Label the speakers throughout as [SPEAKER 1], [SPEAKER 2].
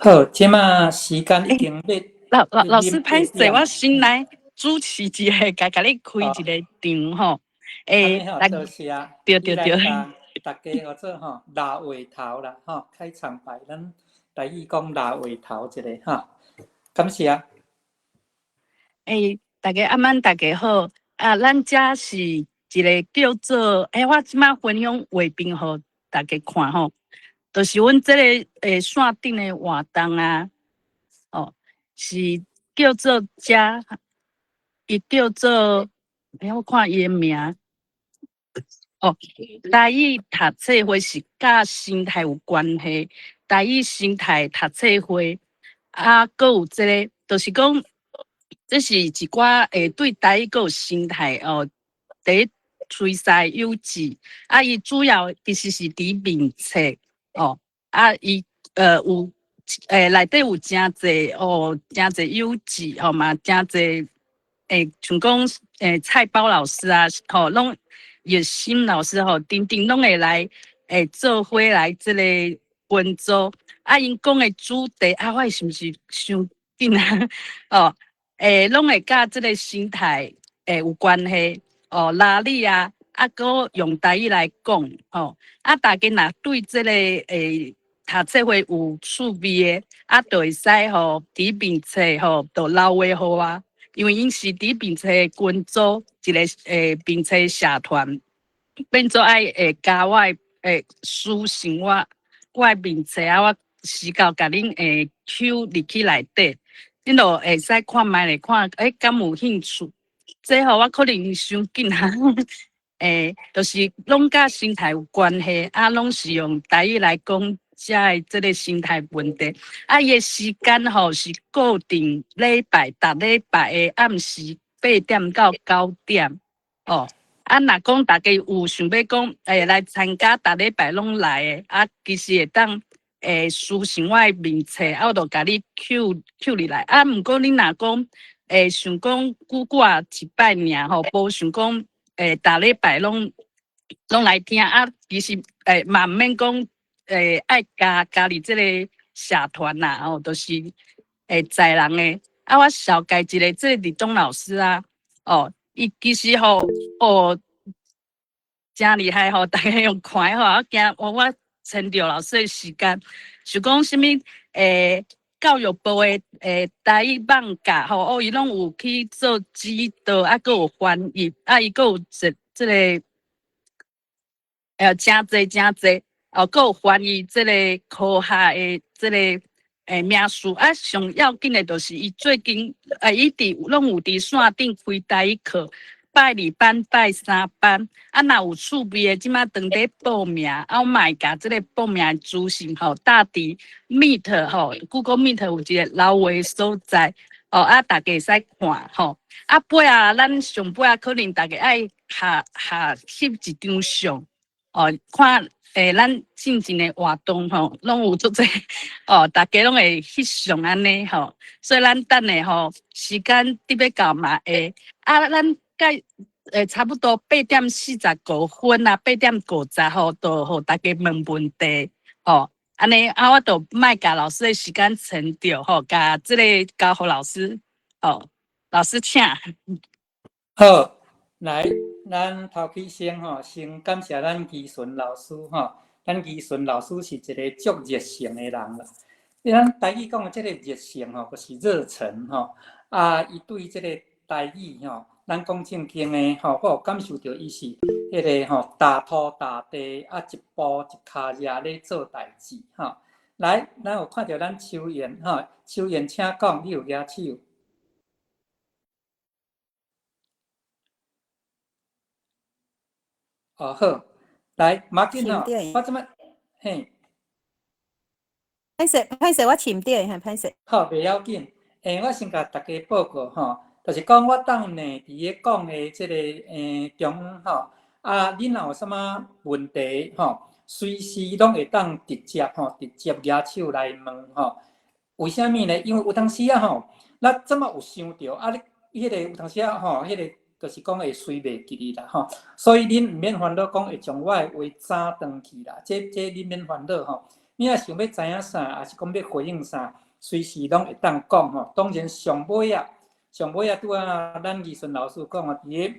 [SPEAKER 1] 好，這馬時間已經欲
[SPEAKER 2] 老師歹勢，我先來主持一下，共你開一個場吼。
[SPEAKER 1] 來，多謝。
[SPEAKER 2] 對對對。
[SPEAKER 1] 大家叫做吼拉話頭啦，吼，開場白，咱台語講拉話頭一下吼，感謝。
[SPEAKER 2] 大家暗晚大家好，啊，咱遮是一個叫做，我這馬分享畫面予大家看吼，就是阮這個線頂的活動啊，哦，是叫做遮，伊叫做，我看伊的名，哦，台語讀冊會是佮生態有關係，台語生態讀冊會，啊，閣有這個，就是講，這是一寡對台語閣有生態哦，佇吹簞有志，啊，伊主要其實是佇面冊哦，啊，伊有內底有誠濟哦，誠濟有志吼嘛，誠濟像講蔡包老師啊，吼，攏熱心老師吼，定定攏會來做伙來這個群組，啊，𪜶講的主題啊，我是毋是傷緊啊？哦，攏會佮這個生態有關係哦，拉力啊，啊，閣用台語來講吼，啊，大家若對這個讀冊會有趣味的，啊，就會使吼佇面冊吼，就留話予我，因為𪜶是佇面冊群組一個面冊社團，變做愛加我的私信我，我的面冊啊，我時到共恁 Q 入去內底，恁就會使看覓咧看，敢有興趣？這吼我可能傷緊啊，就是攏佮生態有關係，啊，攏是用台語來講。遮的這個生態問題，啊，伊的時間吼是固定禮拜，逐禮拜的暗時8點到9點，哦，啊，若講大家有想欲講，來參加，逐禮拜攏來的，啊，其實會當私訊我的面冊，啊，我就共你 Q Q 入來，啊，毋過你若講，想講久久啊一擺爾吼，無想講，逐禮拜攏來聽，啊，其實嘛毋免講。愛加入這個社團啦，吼，就是載人的。啊，我紹介一個這個李東老師啊，哦，伊其實吼，哦，誠厲害吼，大家用看吼，我驚我占著老師的時間，就講啥物教育部的台語網架吼，哦，伊攏有去做指導，啊，閣有翻譯，啊，伊閣有這個誠濟誠濟。哦，閣有翻譯這個科學的這個名詞，啊，上要緊的就是伊最近伊佇攏有佇線頂開台語課，拜二班、拜三班，啊，若有趣味的，這馬當咧報名，啊，我嘛會共這個報名的資訊吼，搭佇 Meet 吼，Google Meet 有一個留話所在，哦，啊，大家會使看吼，啊，尾仔咱上尾仔可能大家愛下下翕一張相，哦，看。咱進前的活動吼，攏有足濟哦，大家攏會翕相按呢吼，所以咱等下吼時間得欲到嘛會，啊，咱該差不多8點45啊，8點50吼，就予大家問問題吼，按呢啊，我就莫共老師的時間占著吼，共這個交予老師，吼，老師請。
[SPEAKER 1] 好。來，咱頭起先吼，先感謝咱基順老師吼。咱基順老師是一個足熱誠的人啦。咱台語講的這個熱誠吼，就是熱忱吼。啊，伊對這個台語吼，咱講正經的吼，我有感受著伊是彼個吼，踏塗踏地啊，一步一跤跡咧做代誌吼。來，咱有看著咱秋燕吼，秋燕請講，你有舉手。哦好，來，馬緊吼，我這擺嘿，
[SPEAKER 3] 歹勢歹勢，我飼毋著，嘿歹勢。
[SPEAKER 1] 好，袂要緊。我先共大家報告吼，就是講我當呢佇咧講的這個中吼，啊，恁若有啥物問題吼，隨時攏會當直接吼，直接舉手來問吼。為啥物呢？因為有當時啊吼，咱這麼有想著啊，你彼個有當時啊吼，彼個。就是講會隨袂記得啦吼，所以恁毋免煩惱講會將我的話斬斷去啦，這恁免煩惱吼。你若想欲知影啥，抑是講欲回應啥，隨時攏會當講吼。當然上尾啊，上尾啊，拄仔咱義順老師講啊，佇咧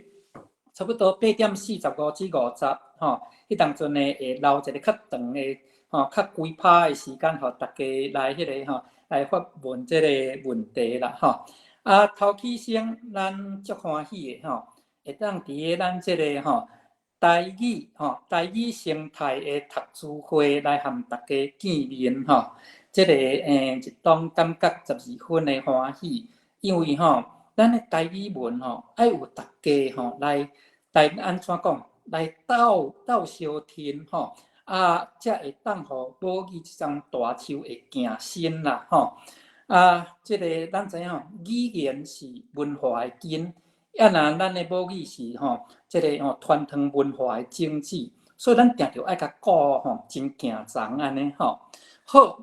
[SPEAKER 1] 差不多8點45至50吼，彼當陣呢會留一個較長的吼，較規趴的時間，予大家來彼個吼，來發問這個問題啦吼。啊，頭起先咱足歡喜的吼，會當佇咧咱這個吼台語吼台語生態的讀書會來和大家見面吼。這個一當感覺12分的歡喜，因為吼咱的台語文吼愛有大家吼來來按怎講來鬥鬥相挺吼，啊，才會當予母語這叢大樹會行伸啦吼。啊，這個咱知影吼，語言是文化的根，啊若咱的母語是吼，這個吼傳承文化的種子，所以咱定著愛共顧吼，真行叢按呢吼。好，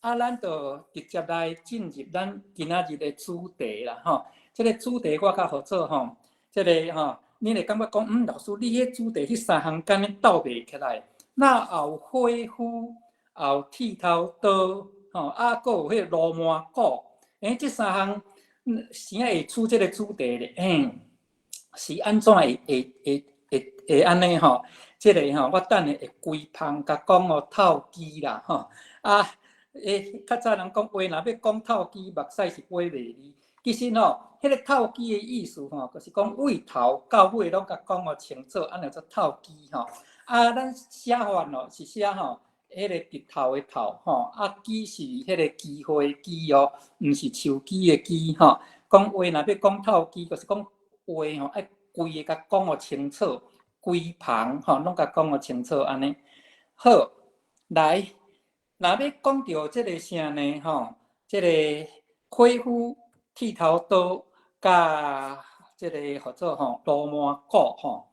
[SPEAKER 1] 啊，咱就直接來進入咱今仔日的主題啦吼。這個主題我較號做吼，這個吼，你會感覺講，老師，你彼主題彼三項敢呢鬥袂起來？哪有火夫，也有剃頭刀？吼，啊，閣有彼個鱸鰻股，這三項，啥會出這個主題咧？是按怎會會會會會按呢吼？這個吼，我等下會規芳共講哦，透支啦吼。啊，較早人講話，若欲講透支，目屎是飛袂離。其實吼，彼個透支的意思吼，就是講對頭到尾攏共講予清楚，按呢叫做透支吼。啊，咱寫法哦，是寫吼，彼個日頭的頭吼，啊，機是彼個機會機哦，毋是手機的機吼。講話若欲講透支，就是講話吼，愛規个共講予清楚，規盤吼攏共講予清楚按呢。好，來，若欲講著這個啥呢？吼，這個火夫剃頭刀佮這個號做吼鱸鰻股吼，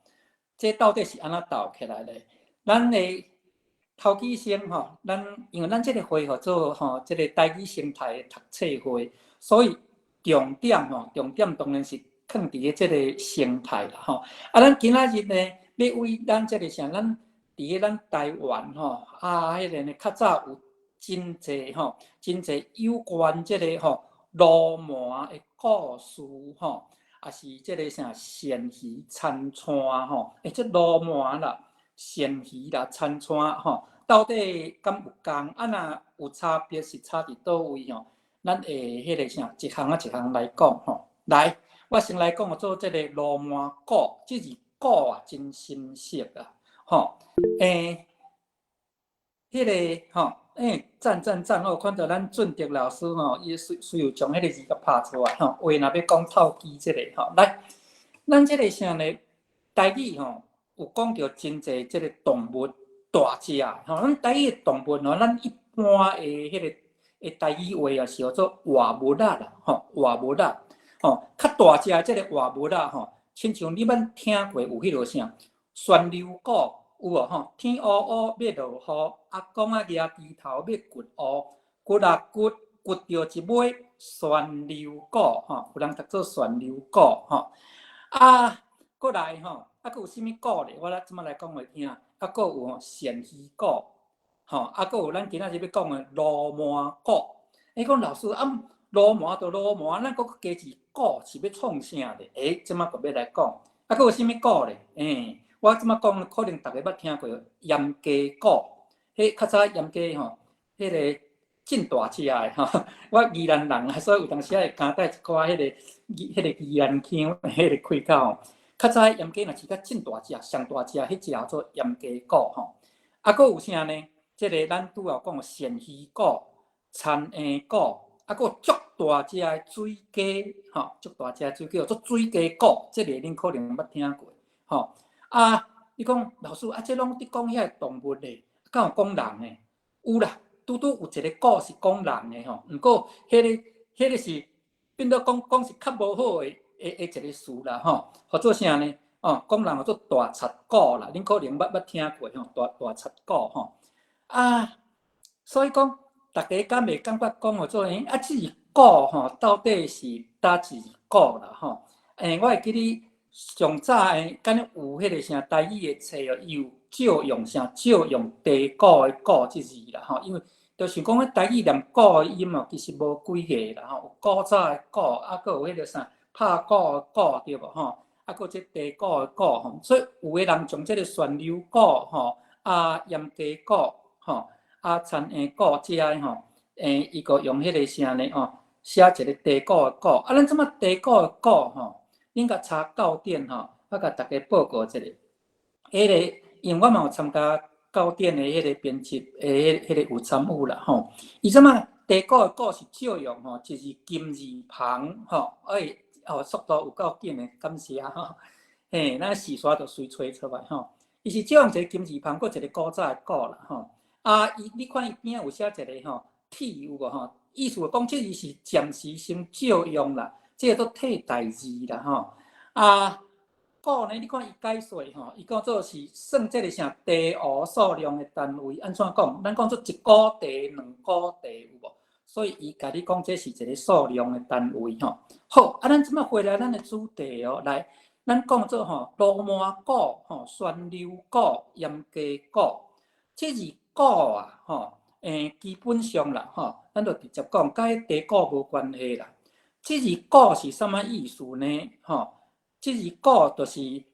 [SPEAKER 1] 這到底是按怎鬥起來咧？咱的頭起先吼，咱因為咱這個會號做吼，這個台語生態的讀冊會，所以重點吼，重點當然是囥佇咧這個生態啦吼。啊，咱今仔日呢，欲為咱這個啥，咱佇咧咱台灣吼，啊，彼個呢較早有真濟吼，真濟有關這個吼鱸鰻的故事吼，抑是這個啥鱔魚田串吼，這鱸鰻啦，鱔魚啦，田串吼，到底敢有仝？啊，若有差別是差佇佗位吼？咱會彼個啥，一項仔一項來講吼。來，我先來講做這個鱸鰻股，這字股啊，真深色啊，吼。彼個吼，讚讚讚！我看著咱俊德老師吼，伊隨隨有將彼個字共拍出來吼。話若欲講透支這個吼，來，咱這個啥呢？台語吼，有講著真濟這個動物大隻吼，咱台語的動物吼，咱一般的彼個的台語話啊，是號做活物仔啦，吼，活物仔，吼，較大隻的這個活物仔吼，親像你捌聽過有彼個啥，旋流鼓有無吼？天烏烏欲落雨，阿公仔舉鋤頭欲掘烏，掘啊掘，掘著一尾旋流鼓吼，有人讀做旋流鼓吼，啊，閣來吼。啊，閣有啥物鼓咧？我來這擺來講予聽。啊，閣有吼鱔魚鼓，吼，啊，閣有咱今仔日欲講的鱸鰻鼓。講老師啊，鱸鰻就鱸鰻，咱閣加一鼓是欲創啥咧？這擺閣欲來講。啊，閣有啥物鼓咧？我這擺講可能逐家捌聽過鹽雞鼓。彼較早鹽雞吼，彼個真大隻的吼。我宜蘭人啊，所以有當時仔會夾帶一寡彼個宜蘭腔，彼個氣口吼。較早鹽雞若飼甲真大隻，上大隻，彼隻叫做鹽雞鼓吼。啊，閣有啥呢？這個咱拄仔講的鱔魚鼓、田嬰鼓，啊，閣有足大隻的水雞吼，足大隻的水雞叫做水雞鼓，這個恁可能捌聽過吼。啊，你講老師啊，這攏佇講遐個動物咧，敢有講人的？有啦，拄拄有一個鼓是講人的吼。毋過彼個是變做講講是較無好的。的一個詞啦吼，號做啥呢？哦，講人號做大賊鼓啦，恁可能捌捌聽過吼，大大賊鼓吼。啊，所以講，逐家敢會感覺講號做啊，這字鼓吼，到底是佗一字鼓啦吼？我會記得上早的，敢若有彼個啥台語的冊哦，伊有借用啥借用地鼓的鼓這字啦吼，因為就是講咧台語念鼓的音哦，其實無幾个啦吼，有古早的古，啊，閣有彼个啥拍鼓的鼓對無吼？啊，閣這茶鼓的鼓吼，所以有的人將這个旋流鼓吼，啊鹽雞鼓吼，啊田鼓這个吼，伊閣用彼个啥呢？吼，寫一个茶鼓的鼓。啊，咱這馬茶鼓的鼓吼，恁共查教典吼，我共大家報告一下，彼个因為我嘛有參加教典的彼个編輯的彼個有參與啦吼。伊這馬茶鼓的鼓是借用吼，就是金字旁吼，哎，哦，速度有夠緊的，感謝吼。嘿，咱時煞就隨揣出來吼。伊是借用一个金字旁，閣一个古早的古啦吼。啊，伊你看伊邊仔有寫一个吼，替有無吼？意思講這字是暫時先借用啦，這个做替代字啦吼。啊，鼓呢？你看伊解說吼，伊講做是算這个啥茶壺數量的單位，按怎講？咱講做一股茶、兩股茶有無？所以伊共你講這是一个數量的單位吼。好，啊，咱這馬回來咱的主題哦，來，咱講做吼，鱸鰻鼓、吼，旋流鼓、鹽雞鼓，這字鼓啊，吼，基本上啦，吼，咱就直接講，佮彼茶鼓無關係啦。這字鼓是啥物意思呢？吼？這字鼓就是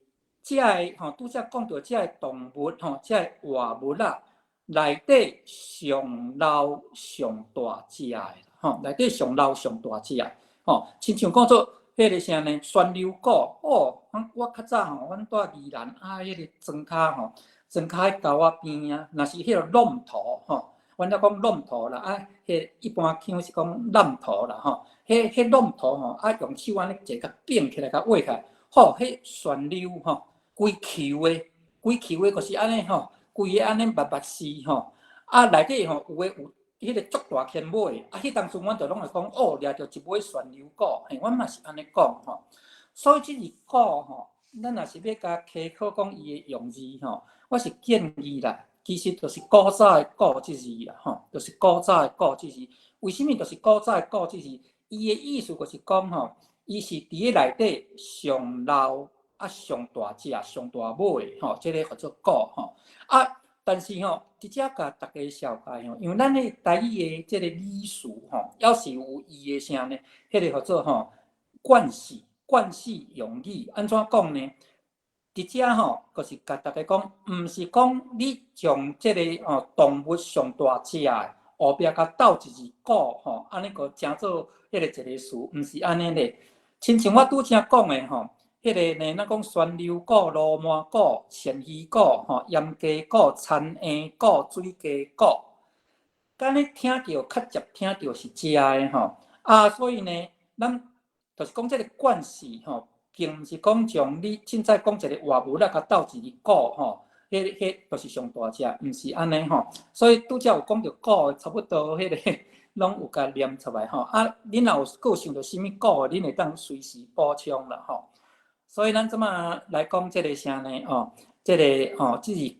[SPEAKER 1] 這个吼，拄才講著這个動物吼，這个活物啊，內底上老上大隻的吼，內底上老上大隻的吼，親像講做彼个啥呢？旋流鼓哦，我較早吼，阮蹛宜蘭啊，彼个莊跤吼，莊跤彼溝仔邊啊，若是彼个挵塗吼，阮咧講挵塗啦，啊，彼一般腔是講湳塗啦吼，彼挵塗吼，啊，用手按呢一共變起來，共挖起來。吼，彼旋流吼，規球的，規球的，就是按呢吼，規个按呢密密絲吼，啊內底吼有的有彼个足大牽尾，啊，彼當陣阮就攏會講，哦，掠著一尾旋流鼓，嘿，阮嘛是按呢講吼。所以這字鼓吼，咱若是欲共稽考講伊的用字吼，我是建議啦，其實就是古早的古這字啦，吼，就是古早的古這字。為啥物就是古早的古這字？伊的意思就是講吼，伊是佇咧內底上老啊上大隻、上大尾吼，這个叫做鼓吼。啊，但是吼，佇遮共大家紹介吼，因為咱的台語的這个語詞吼，猶是有伊的啥呢？彼个叫做吼慣勢、慣勢用語，按怎講呢？佇遮吼，就是共大家講，毋是講你將這个吼動物上大隻的後壁共鬥一字鼓吼，按呢閣成做彼个一个詞，毋是按呢咧。親像我拄才講的吼，彼个呢，咱講旋流鼓、鱸鰻鼓、鱔魚鼓、吼鹽雞鼓、田鼓、水雞鼓，敢呢聽著較捷聽著是這个吼。啊，所以呢，咱就是講這个慣勢吼，並毋是講將你凊彩講一个活物仔共鬥一字鼓吼，彼就是上大隻，毋是按呢吼。所以拄才有講著鼓，差不多彼个攏有共念出來吼。啊，恁若有閣想著啥物鼓，恁會當隨時補充啦吼。所以咱這馬來講這个啥呢？哦，這个吼，這是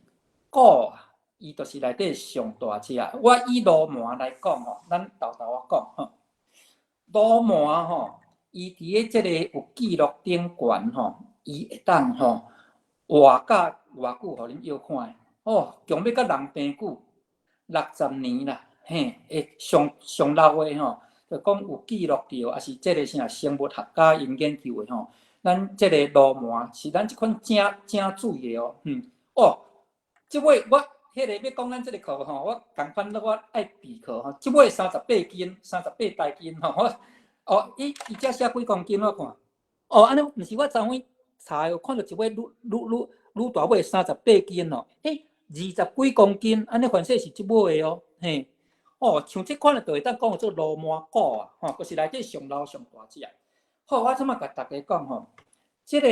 [SPEAKER 1] 鼓啊，伊就是內底上大隻。我以鱸鰻來講吼，咱沓沓仔講吼，鱸鰻吼，伊佇咧這个有記錄頂懸吼，伊會當吼活甲偌久，予恁臆看的？哦，強欲佮人平久，60年啦，嘿，會上上老的吼，就講有記錄著，抑是這个啥生物學家𪜶研究的吼。咱這个鱸鰻是咱這款正正水的哦，哦，這尾我彼个欲講咱這个課吼，我仝款我愛備課吼，這尾38斤，38台斤吼，我哦，伊遮寫幾公斤我看，哦，按呢毋是我昨昏查有看著一尾愈愈愈愈大尾38斤哦，欸，20幾公斤，按呢凡勢是這尾的哦，嘿，哦，像這款的就會當講做鱸鰻鼓啊，吼，就是內底上老上大隻。好，我這馬共大家講吼，這个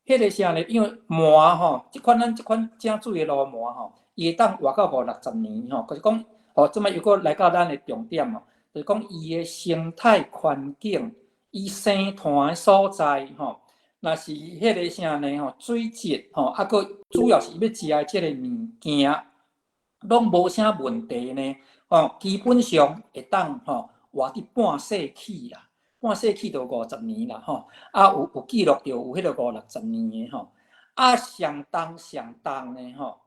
[SPEAKER 1] 彼个啥呢？因為鰻吼，這款咱這款正水的鱸鰻吼，伊會當活到五六十年吼，就是講，吼，這馬又閣來到咱的重點哦，就是講伊的生態環境，伊生湠的所在吼，若是彼个啥呢吼，水質吼，啊，閣主要是伊欲食的這個物件，攏無啥問題呢，吼，基本上會當吼活佇半世紀啦。半世紀就50年啦，吼，啊有記錄著有彼個五六十年的吼，啊上重上重的吼，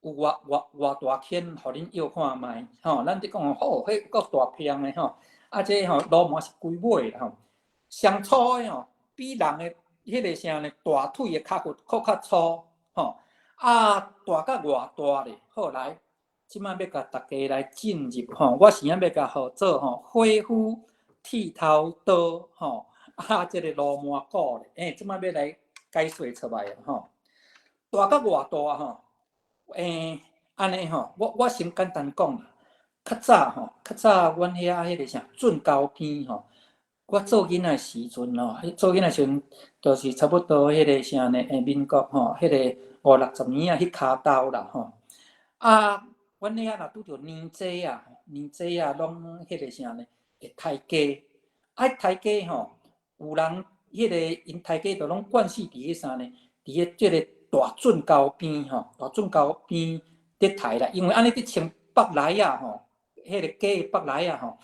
[SPEAKER 1] 有有偌偌偌大坑，予恁臆看覓吼。咱佇講吼，彼夠大片的吼，啊這吼鱸鰻是規尾啦吼，上粗的吼，比人的彼个啥呢，大腿的跤骨閣較粗吼，啊大甲偌大咧。好來，這擺欲共大家來進入吼，我是欲共號做吼，火夫剃頭刀吼，啊這个鱸鰻股咧，這擺欲來解說出來吼，大甲偌大吼？按呢吼，我先簡單講啦。較早吼，較早阮遐彼个啥圳溝邊吼，我做囡仔時陣吼，做囡仔時陣，就是差不多彼个啥呢？民國吼，彼个五六十年仔彼跤兜啦吼。啊，阮遐若拄著年節啊，年節啊，攏彼个啥呢？會刣雞，啊刣雞吼，有人彼个𪜶刣雞就攏慣勢佇彼啥呢？佇彼這个大圳溝邊吼，大圳溝邊佇刣啦，因為按呢佇穿腹內仔吼，彼个雞的腹內仔吼，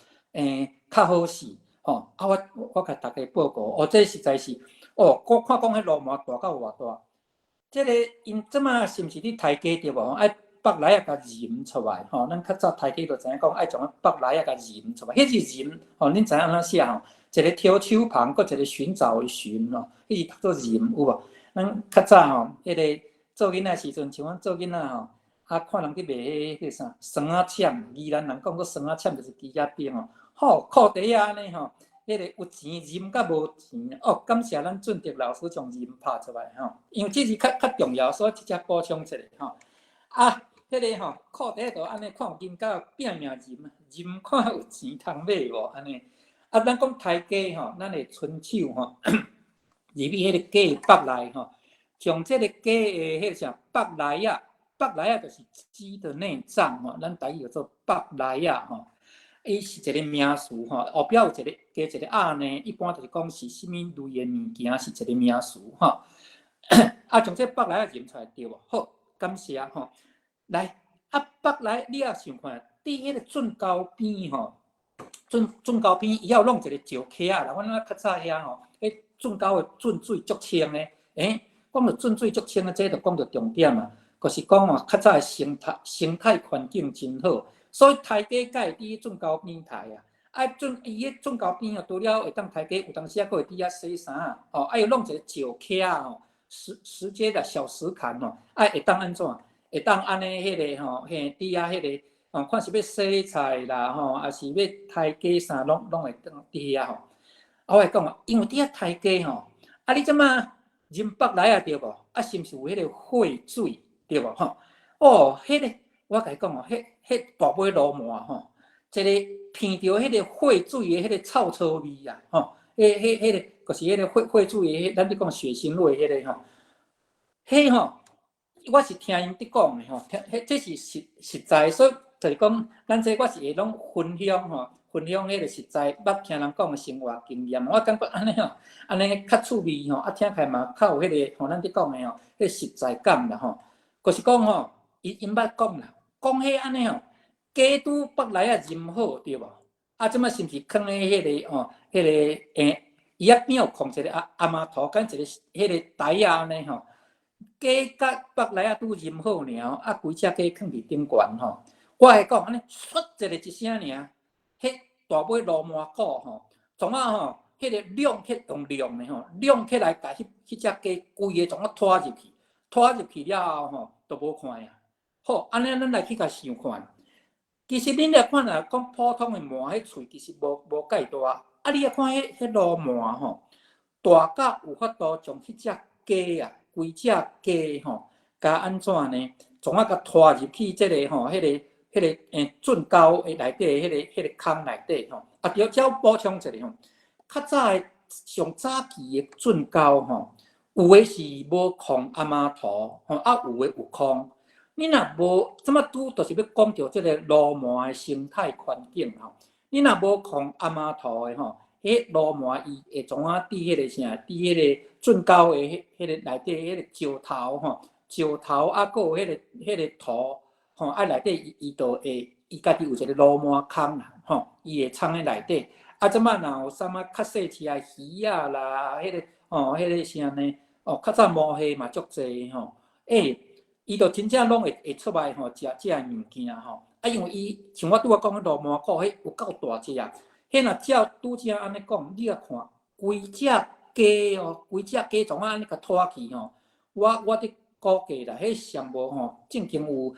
[SPEAKER 1] 較好勢吼。啊，我共大家報告，哦，這實在是，哦，我看講彼鱸鰻大到偌大，這个𪜶這馬是毋是佇刣雞對無？愛腹內仔共蟬出來吼，咱較早刣雞就知影講愛將腹內仔共蟬出來，彼是蟬吼，恁知影按怎寫吼？一个提手旁，閣一個尋找的尋吼，彼是讀做蟬有無？咱較早吼，彼个做囡仔時陣，像阮做囡仔吼，啊，看人佇賣彼個啥酸仔攕，宜蘭人講做酸仔攕就是豬仔冰吼，吼，褲底仔按呢吼，彼個有錢啉佮無錢，哦，感謝咱俊德老師將蟬拍出來吼，因為這是較較重要，所以直接補充一下吼。啊，彼個吼，褲底就按呢看有金甲拼命啉，啉看有錢通買無按呢。啊，咱講刣雞吼，咱會伸手吼，入去彼個雞腹內吼，將這個雞的彼個啥腹內仔，腹內仔就是雞的內臟吼，咱台語叫做腹內仔吼。伊是一個名詞吼，後壁有一個加一個仔呢，一般就是講是啥物類的物件，是一個名詞吼。啊，將這腹內仔認出來對無？好，感謝吼。來，啊，腹內你也想看，佇彼個圳溝邊吼，圳溝邊伊猶弄一個石溪仔啦。阮較早遐吼，彼圳溝的圳水足清的，講著圳水足清的，這就講著重點啊，就是講哦，較早的生態環境真好，所以刣雞才會佇圳溝邊刣啊。啊，伊彼圳溝邊哦，除了會當刣雞，有當時啊，閣會佇遐洗衫啊，吼，啊又弄一個石溪仔吼，石階的小石坎吼，啊會當按怎？會當按呢彼個吼，嘿，佇遐彼個，哦，看是欲洗菜啦，吼，抑是欲刣雞啥，攏會當佇遐吼。啊，我會講啊，因為佇遐刣雞吼，啊，你這馬啉腹內仔對無？啊，是毋是有彼個血水對無？吼，哦，彼個我共你講哦，彼大尾鱸鰻吼，一个闻著彼個血水的彼個臭臭味啊，吼，彼個就是彼個血水的，咱咧講血腥味彼個吼，彼吼，我是聽𪜶佇講的吼，聽彼這是實在，所以就是講，咱這我是會攏分享吼，分享彼個實在捌聽人講的生活經驗，我感覺按呢吼，按呢較趣味吼，啊聽起來嘛較有彼個吼，咱佇講的吼，彼個實在感啦吼。就是講吼，𪜶捌講啦，講彼按呢吼，雞拄腹內仔啉好對無？啊，這馬是毋是囥佇彼個吼，彼個伊仔邊有囥一個阿媽頭，敢一個彼個台仔按呢吼，雞佮腹內仔拄啉好爾，啊，規隻雞囥佇頂懸吼。我會講按呢，唰一个一聲爾，彼大尾鱸鰻股吼，創仔吼，彼個量起用量的吼，量起來，共彼隻雞規个創仔拖入去，拖入去了後吼，就無看啊。好，按呢咱來去共想看。其實恁來看若講普通的鰻，彼喙其實無蓋大。啊，你來看彼鱸鰻吼，大甲有法度將彼隻雞啊，規隻雞吼，共按怎呢？創仔共拖入去這个吼，彼個圳溝的內底，彼個空內底吼。啊，對，這我補充一下吼，較早的上早期的圳溝吼，有的是無囥阿媽塗吼，啊有的有囥。你若無這麼拄，就是欲講著這個鱸鰻的生態環境吼。你若無囥阿媽塗的吼，彼鱸鰻伊會創仔佇彼個啥？佇彼個圳溝的彼個內底彼個石頭吼，石頭啊，閣有彼個塗吼，啊內底伊就會伊家己有一個鱸鰻空啦，吼，伊會藏佇內底。啊，這馬若有啥物較細只的魚仔啦，彼個吼，彼個啥呢？哦，較早毛蝦嘛足濟吼，欸。伊就真正攏會出來吼，食這个物件吼。啊，因為伊像我拄仔講彼鱸鰻骨，彼有夠大隻啊！彼若照拄才按呢講，你若看規隻雞哦，規隻雞總按呢共拖去吼，我佇估計啦，彼上無吼，正經有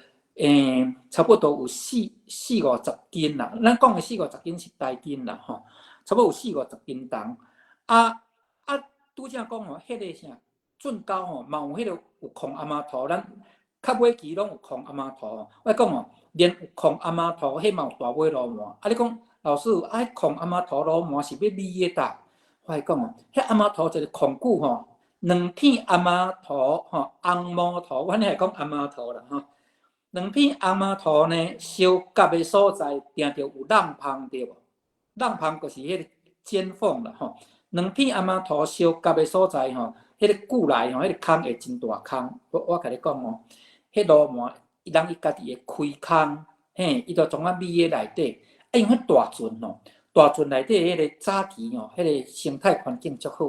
[SPEAKER 1] 差不多有四五十斤啦。咱講的四五十斤是台斤啦吼，差不多有四五十斤重。啊啊，拄才講吼，彼個啥圳溝吼，嘛有彼個有控阿媽塗，咱較尾期攏有控阿媽塗。我講吼，連有控阿媽塗，彼嘛有大尾鱸鰻。啊，你講老師，啊，彼控阿媽塗鱸鰻是欲覕佇佗？我講哦，彼阿媽塗一个控久吼，兩片阿媽塗吼，紅毛塗，阮遐會講阿媽塗啦吼。兩片紅毛塗呢，相夾的所在，定著有髯縫對無？髯縫就是彼个尖縫啦吼。兩片紅毛塗相夾的所在吼，彼个久來吼，彼个空會真大空。我共你講哦，彼鱸鰻，人伊家己會開空，嘿，伊就創啊覕佇內底。啊，因為彼大圳吼，大圳內底彼个早期吼，彼个生態環境足好。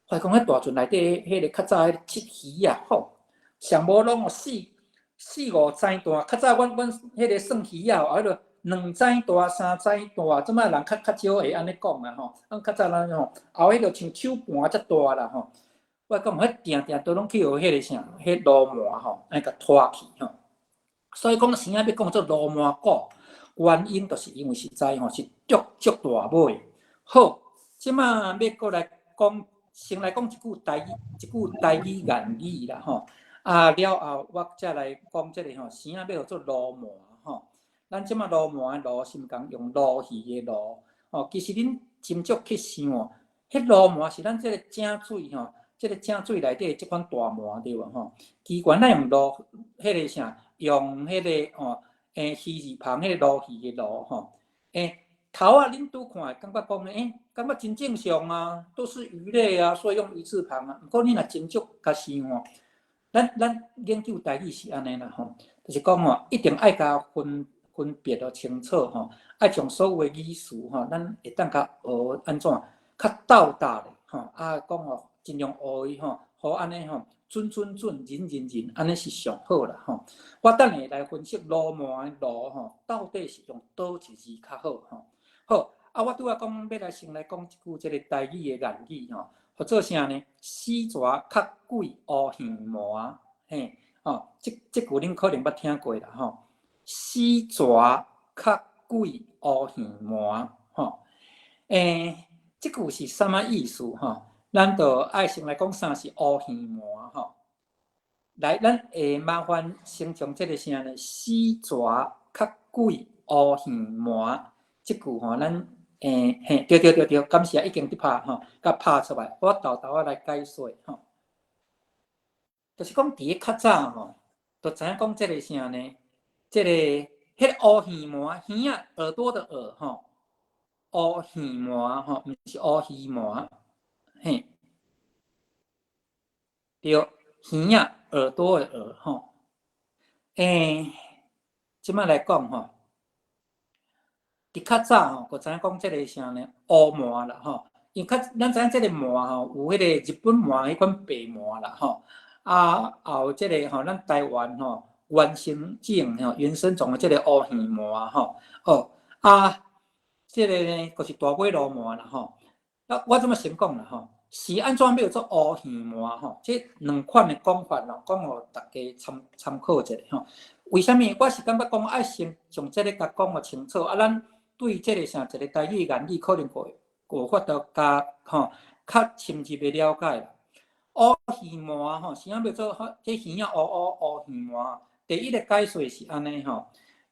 [SPEAKER 1] 我講彼大圳內底彼個較早彼個鯽魚啊，吼，上無攏哦四五指大。較早阮彼個算魚仔吼，彼個2指大、3指大，這擺人較少會按呢講啊吼。咱較早咱吼，後彼個像手盤遮大啦吼。我講彼定定都攏去予彼個啥，彼鱸鰻吼，按呢共拖去吼。所以講，啥欲講做鱸鰻骨，原因就是因為實在吼是足足大尾。好，這擺欲閣來講，先來講一句台語，一句台語諺語啦吼。啊，了後我才來講這个吼，啥欲號做鱸鰻吼。咱這擺鱸鰻的鱸是毋仝用鱸魚的鱸吼。其實恁斟酌去想哦，彼鱸鰻是咱這个井水吼，這个井水內底這款大鰻對無吼？其實咱用鱸，彼个啥，用彼个吼，魚字旁彼个鱸魚的鱸吼。頭仔恁拄看會感覺講感覺真正常啊，都是魚類啊，所以用魚字旁啊。毋過你若斟酌共想哦，咱研究台語是按呢啦吼，就是講吼，一定愛共分別哦清楚吼，愛將所有的語詞吼，咱會當共學按怎較鬥搭咧吼，啊講哦，盡量學伊吼，予按呢吼，準準準，認認認，按呢是上好啦吼。我等下來分析鱸鰻的鱸吼，到底是用佗一字較好吼。好，啊，我拄仔講欲來先來講一句這个台語的諺語吼，號做啥呢？死蛇較過烏耳鰻，嘿，吼，這句恁可能捌聽過啦吼。死蛇較過烏耳鰻，吼，這句是啥物意思吼？咱就愛先來講啥是烏耳鰻吼。來，咱會麻煩先將這个啥呢？死蛇較過烏耳鰻，這句吼，咱嘿，對對對對，感謝已經佇拍吼，共拍出來，我沓沓仔來解說吼。就是講佇咧較早吼，就知影講這个啥呢？這个彼个烏耳鰻，耳仔耳朵的耳吼，烏耳鰻吼，毋是烏魚鰻，嘿，對，耳仔耳朵的耳吼。這擺來講吼，佇較早吼，就知影講這个啥呢？烏鰻啦吼，因為較咱知影這个鰻吼，有彼个日本鰻彼款白鰻啦吼，啊，也有這个吼，咱台灣吼原生種吼，原生種的這个烏耳鰻吼，哦，啊，這个呢，就是大尾鱸鰻啦吼。啊，我這麼先講啦吼，是按怎欲做烏耳鰻吼？這兩款的講法咯，講予大家參考一下吼。為啥物？我是感覺講愛先將這个共講予清楚，啊，咱對這个啥一个台語諺語，可能會有法度加吼較深入的了解啦。烏耳鰻吼，啥欲做這耳仔烏烏烏耳鰻？第一个解說是按呢吼，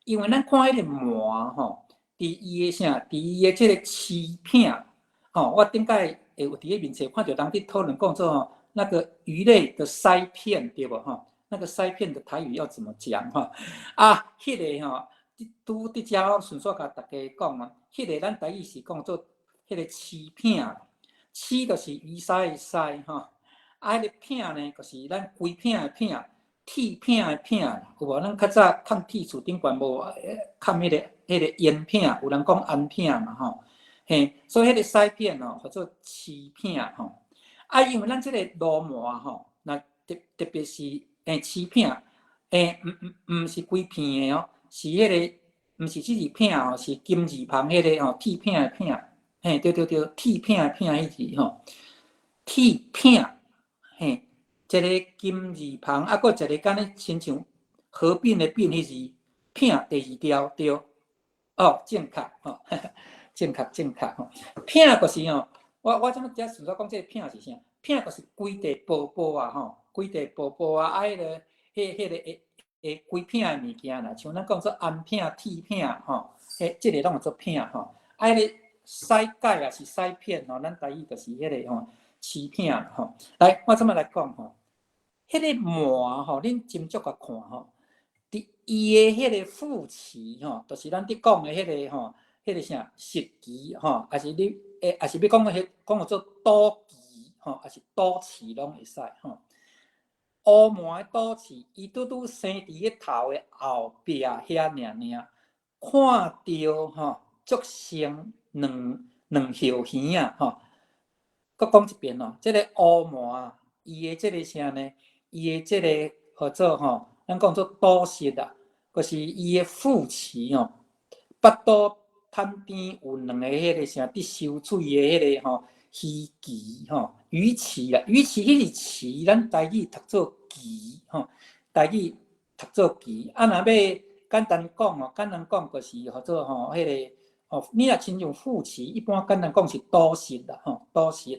[SPEAKER 1] 因為咱看彼个鰻吼，佇伊的啥，佇伊的這个鰭片吼，我頂擺會有佇咧面冊看著人佇討論講做吼，那個魚類的鰓片對無吼？那個鰓片的台語要怎麼講吼？啊，彼个吼，拄佇遮我順續共大家講啊，彼个咱台語是講做彼個鰭片，鰭就是魚鰓的鰓吼，啊，彼個片呢，就是咱規片的片，鐵片的片，有無？咱較早崁鐵厝頂懸無崁彼個煙片，有人講煙片嘛吼，嘿，所以彼個鰓片吼，號做鰭片吼。啊，因為咱這個鱸鰻吼，若特別是鰭片，欸，毋是規片的哦，是彼个，毋是這字片哦，是金字旁彼個吼，鐵片的片，嘿，對對對，鐵片的片彼字吼，鐵片，嘿，一个金字旁，啊，閣一個敢若親像合併的併彼字，片第二條對，哦，正確吼，正確正確吼，片就是吼，我這麼才順續講這个片是啥？片就是規塊薄薄啊吼，規塊薄薄啊，啊，彼个、彼个會會規片的物件啦，像咱講做頷片、鐵片吼，彼這个攏會做片吼，啊，彼个屎蓋也是屎片吼，咱台語就是彼个吼，屎片吼。來，我這麼來講吼，彼个鰻吼，恁斟酌共看吼，佇伊的彼个副臍吼，就是咱佇講的彼个吼，彼个啥舌臍吼，抑是你欸，抑是欲講彼講叫做肚臍吼，抑是肚臍攏會使吼。烏鰻的肚臍，伊拄拄生佇个頭的後壁遐爾爾，看著吼，足像兩兩葉耳仔吼。閣講一遍哦，這个烏鰻伊的這个啥呢？伊的這个號做吼，咱講做肚舌啊，就是伊的副臍吼，腹肚旁邊有兩个彼个啥佇收水的彼个吼魚鰭吼，魚鰭啦，魚鰭彼是臍，咱台語讀做臍吼，台語讀做臍。啊，若欲簡單講吼，簡單講就是號做吼，彼个吼，你若親像副臍，一般簡單講是肚舌啦吼，肚舌。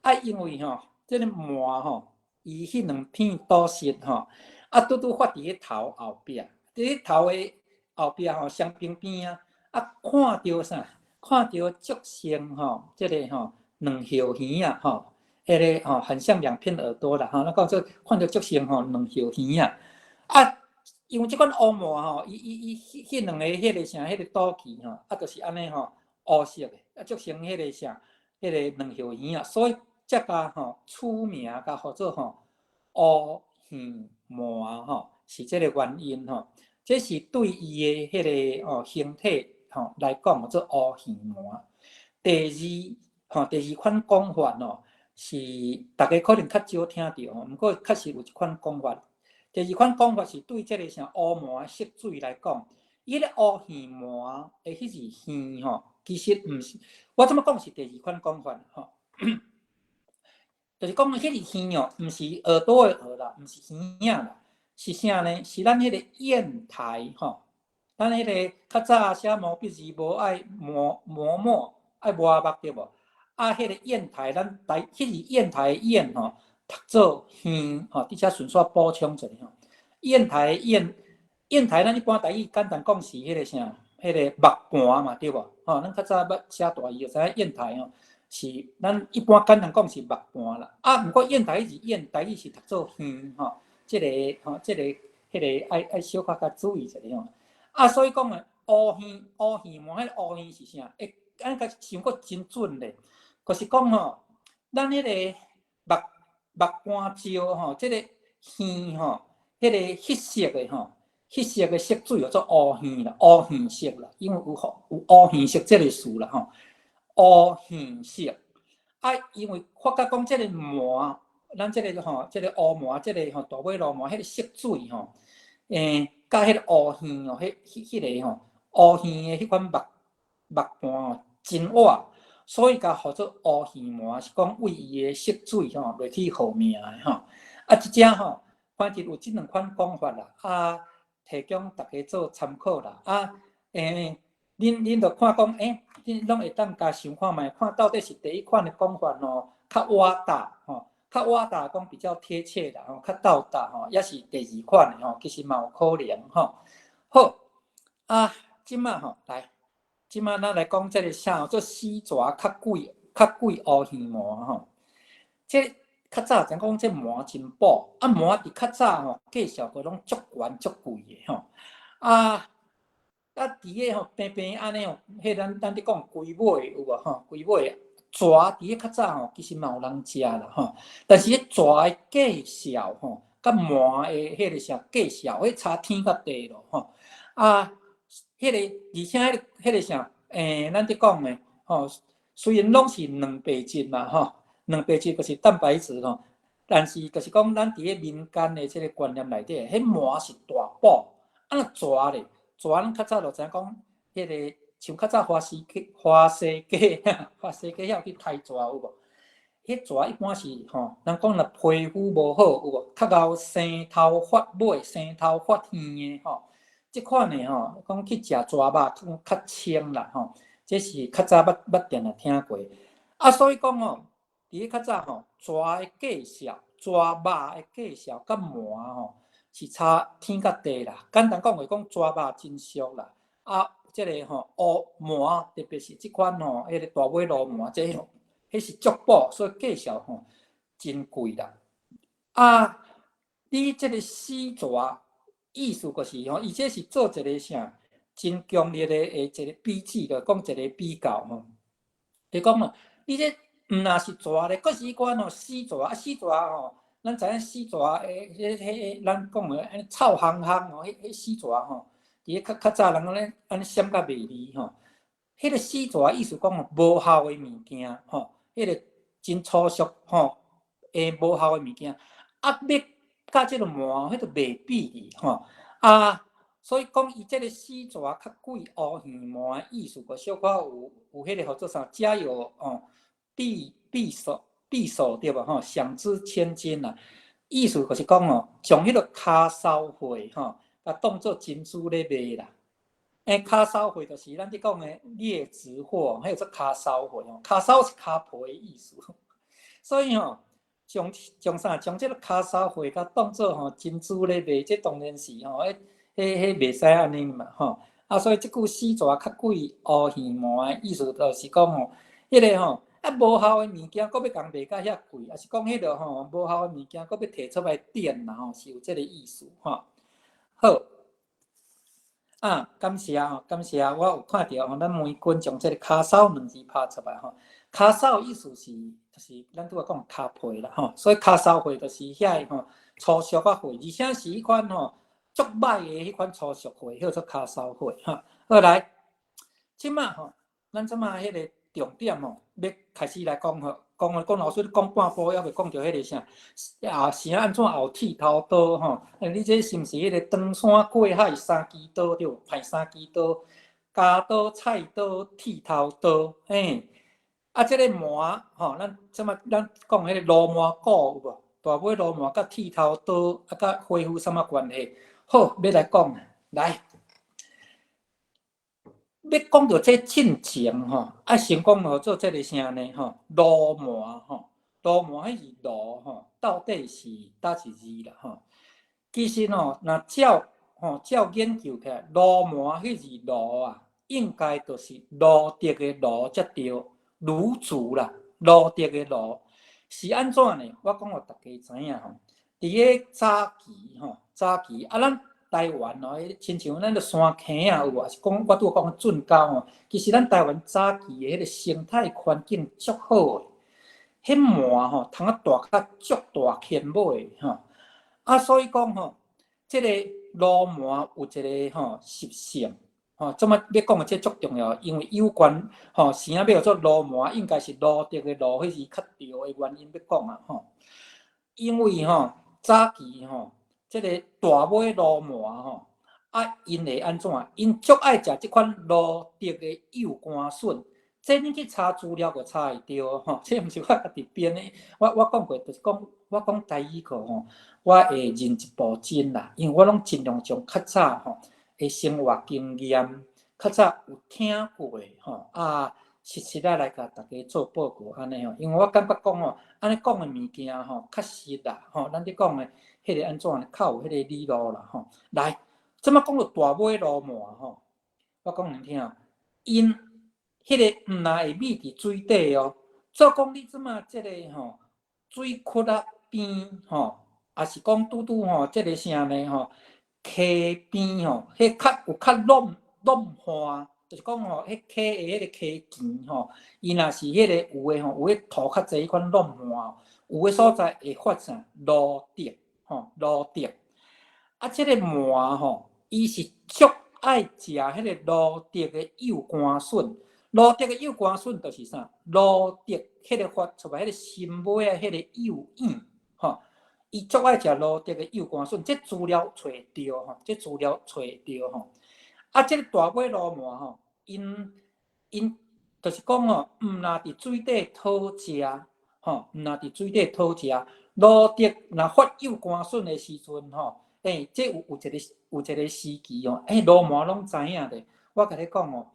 [SPEAKER 1] 啊，因為吼，這个鰻吼，伊彼兩片肚舌吼，啊，拄拄發佇彼頭後壁，佇彼頭的後壁吼，雙邊邊啊，啊，看著啥？看著足像吼，這个吼兩葉耳仔吼，彼个吼很像兩片耳朵啦吼，咱講做看著足像吼兩葉耳仔。啊，因為這款烏鰻吼，伊伊伊彼彼兩个彼个啥，彼个肚臍吼，啊，就是按呢吼烏色的，啊，足像彼个啥，彼个兩葉耳仔，所以才共吼取名共號做吼烏耳鰻吼，是這个原因吼。這是對伊的彼个吼形體吼來講，做烏耳鰻。第二吼，第二款講法吼，是大家可能較少聽著吼，毋過確實有這款講法。第二款講法是對這个啥烏鰻的色水來講，伊个烏耳鰻的彼字耳吼，其實毋是，我這麼講是第二款講法吼，就是講彼字耳哦，毋是耳朵的耳啦，毋是耳仔啦，是啥呢？是咱彼个硯台吼，咱彼个較早寫毛筆字無愛磨磨墨，愛磨目對無？啊，彼個硯台，咱台彼字硯台的硯吼，讀做耳吼，佇遮順續補充一下吼。硯台硯硯台，咱一般台語簡單講是彼個啥，彼個木盤嘛對無？吼，咱較早捌寫大字就知影硯台吼，是咱一般簡單講是木盤啦。啊，毋過硯台彼字硯台語是讀做耳吼，這个吼，這个彼个愛愛小可較注意一下吼。啊，所以講的烏耳烏耳鰻，彼個烏耳是啥？會按呢共想閣真準咧，就是講吼，咱彼個木木盤石吼，這个耳吼，彼个彼色的吼，彼色的色水叫做烏耳啦，烏耳色啦，因為有有烏耳色這个詞啦吼，烏耳色。啊，因為發覺講這个鰻，咱這个吼，這个烏鰻，這个吼大尾鱸鰻，彼个色水吼，欸，佮彼个烏耳哦，彼彼彼个吼，烏耳的彼款木木盤哦，真倚，所以共號做烏耳鰻，是講為伊的色水吼落去號名的吼。啊，這遮吼，反正有這兩款講法啦，啊，提供大家做參考啦。啊，欸，恁恁著看講，欸，恁攏會當共想看覓，看到底是第一款的講法吼，較倚搭吼，較倚搭講比較貼切啦吼，較到達吼，抑是第二款的吼，其實嘛有可能吼。好，啊，這馬吼來。這馬咱來講這个啥做死蛇較鬼較鬼烏耳鰻吼。這較早講講這鰻真寶，啊鰻佇較早吼介紹過攏足懸足貴的吼。啊啊佇个吼平平按呢吼，彼咱咱佇講龜尾有無吼？龜尾蛇佇个較早吼，其實嘛有人食啦吼。但是彼蛇的介紹吼，佮鰻的彼个啥介紹，彼差天佮地咯吼。啊，彼个而且彼个彼个啥，欸，咱佇講的吼，雖然攏是蛋白質嘛吼，蛋白質就是蛋白質吼。但是就是講，咱佇咧民間的這个觀念內底，彼鰻是大寶，啊若蛇咧，蛇咱較早就知影講，彼个像較早花西街、花西街、花西街遐有去刣蛇有無？彼蛇一般是吼，人講若皮膚無好有無？較𠢕生頭髮尾、生頭髮耳的吼，這款的吼，講去食蛇肉較較清啦吼，這是較早捌捌定定聽過。啊，所以講吼，佇咧較早吼，蛇的介紹、蛇肉的介紹，佮鰻吼是差天佮地啦。簡單講話講，蛇肉真俗啦。啊，這个吼烏鰻，特別是這款吼，彼个大尾鱸鰻，這吼，彼是足寶，所以介紹吼真貴啦。啊，你這个死蛇意思就是吼，伊這是做一个啥真強烈的一個比喻，就講一個比較吼。就講哦，你這毋若是蛇咧，閣是彼款吼死蛇啊，死蛇吼，咱知影死蛇的，彼彼咱講的按呢臭烘烘吼，彼彼死蛇吼，佇咧較較早人按呢按呢閃甲袂離吼。彼个死蛇意思講吼，無效的物件吼，彼个真粗俗吼，會無效的物件，啊，欲佮這个鰻，彼就袂比哩吼。啊，所以講伊這个死蛇較貴烏耳鰻的意思，閣小可有有彼个號做啥？家有吼，匕匕首匕首對無吼？響之千金啦，意思就是講吼，將彼个跤梢貨吼，共當做珍珠咧賣啦。欸，跤梢貨就是咱咧講的劣質貨，彼叫做跤梢貨吼，跤梢是跤皮的意思。所以吼，將將啥？將這个跤梢貨共當做吼珍珠咧賣，這當然是吼，彼彼彼袂使按呢嘛吼。啊，所以這句死蛇較貴烏耳鰻的意思，就是講吼，彼个吼啊無效的物件，閣欲共賣甲遐貴，抑是講彼个吼無效的物件，閣欲提出來典啦吼，是有這个意思吼。好，啊，感謝吼，感謝我有看著吼，咱梅君將這个跤梢兩字拍出來吼。跤梢意思是，就是咱拄仔講跤皮啦吼，所以跤梢貨就是遐个吼粗俗仔貨，而且是彼款吼足歹的彼款粗俗貨，叫做跤梢貨吼。好來，這馬吼，咱這馬彼个重點吼，欲開始來講吼，講講老師你講半晡，猶未講著彼個啥，啊是按怎後剃頭刀吼？你這是毋是彼個唐山過海三支刀對無？歹三支刀，鉸刀、菜刀、剃頭刀，嘿。啊，這個鰻吼，咱這馬咱講彼個鱸鰻股有無？大尾鱸鰻佮剃頭刀啊，佮恢復啥物關係？好，欲來講，來，欲講著這進前吼，愛先講號做這个啥呢？吼，鱸鰻吼，鱸鰻彼是鱸吼，到底是佗一字啦吼？其實吼，若照吼照研究起來，鱸鰻彼字鱸啊，應該就是蘆竹的蘆才對。蘆竹啦，蘆竹的蘆是按怎呢？我講予大家知影吼，佇个早期吼，早期啊，咱台灣哦，親像咱个山坑啊有無？抑是講我拄仔講圳溝吼，其實咱台灣早期的彼个生態環境足好的，彼鰻吼通啊大較足大牽尾吼，啊，所以講吼，這个鱸鰻有一个吼習性。吼，這馬欲講的這足重要，因為有關吼，啥欲叫做鱸鰻，應該是蘆竹的蘆，彼是較對的原因欲講啊吼。因為吼早期吼，這个大尾鱸鰻吼，啊，𪜶會按怎？𪜶足愛食這款蘆竹的幼竿筍。這你去查資料就查會著吼，這毋是我家己編的。我我講過，就是講我講台語課吼，我會認一部真啦，因為我攏盡量將較早吼的生活經驗，較早有聽過的吼，啊，實實仔來共大家做報告按呢吼，因為我感覺講吼，按呢講的物件吼，較實啦吼，咱咧講的彼个按怎較有彼個理路啦吼。來，這馬講著大尾鱸鰻吼，我講予恁聽，𪜶彼个毋若會覕佇水底哦，做講你這馬這個吼水窟仔邊吼，抑是講拄拄吼這個啥呢吼？溪邊吼，彼較有較攏攏旱，就是講吼，彼溪的彼個溪墘吼，伊若是彼個有的吼，有彼土較濟彼款攏旱，有的所在會發啥蘆竹吼，蘆竹。啊，這個鰻吼，伊是足愛食彼個蘆竹的幼竿筍。蘆竹的幼竿筍就是啥？蘆竹彼個發出來彼個新芽仔彼個幼影。吼，伊足愛食蘆竹的幼竿筍，這資料揣著吼，這資料揣著吼。啊，這个大尾鱸鰻吼，𪜶𪜶就是講吼，毋若佇水底討食，吼，毋若佇水底討食，蘆竹若發幼竿筍的時陣吼，欸，這有一個時期吼，欸，鱸鰻攏知影咧。我共你講哦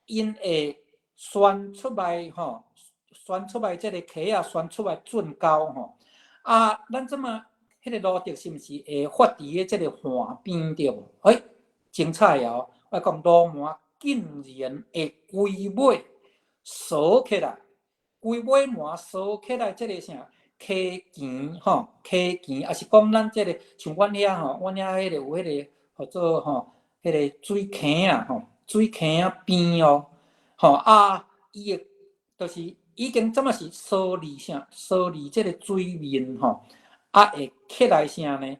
[SPEAKER 1] ，𪜶會旋出來吼，旋出來這个溪仔，旋出來圳溝吼。啊，咱這馬彼个蘆竹是毋是會發佇咧這个岸邊對無？欸，精彩哦！我講鱸鰻竟然會規尾趖起來，規尾鰻趖起來，這个啥溪墘吼，溪墘，抑是講咱這个像阮遐吼，阮遐彼个有彼个號做吼，彼个水坑啊吼，水坑仔邊哦，吼啊，伊會就是已經這馬是趖離啥，趖離這个水面吼，啊會起來啥呢？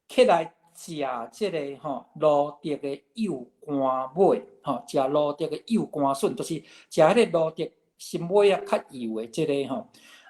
[SPEAKER 1] 起來食這个吼蘆竹的幼竿尾，吼，食蘆竹的幼竿筍，就是食彼个蘆竹心尾仔較幼的這个吼。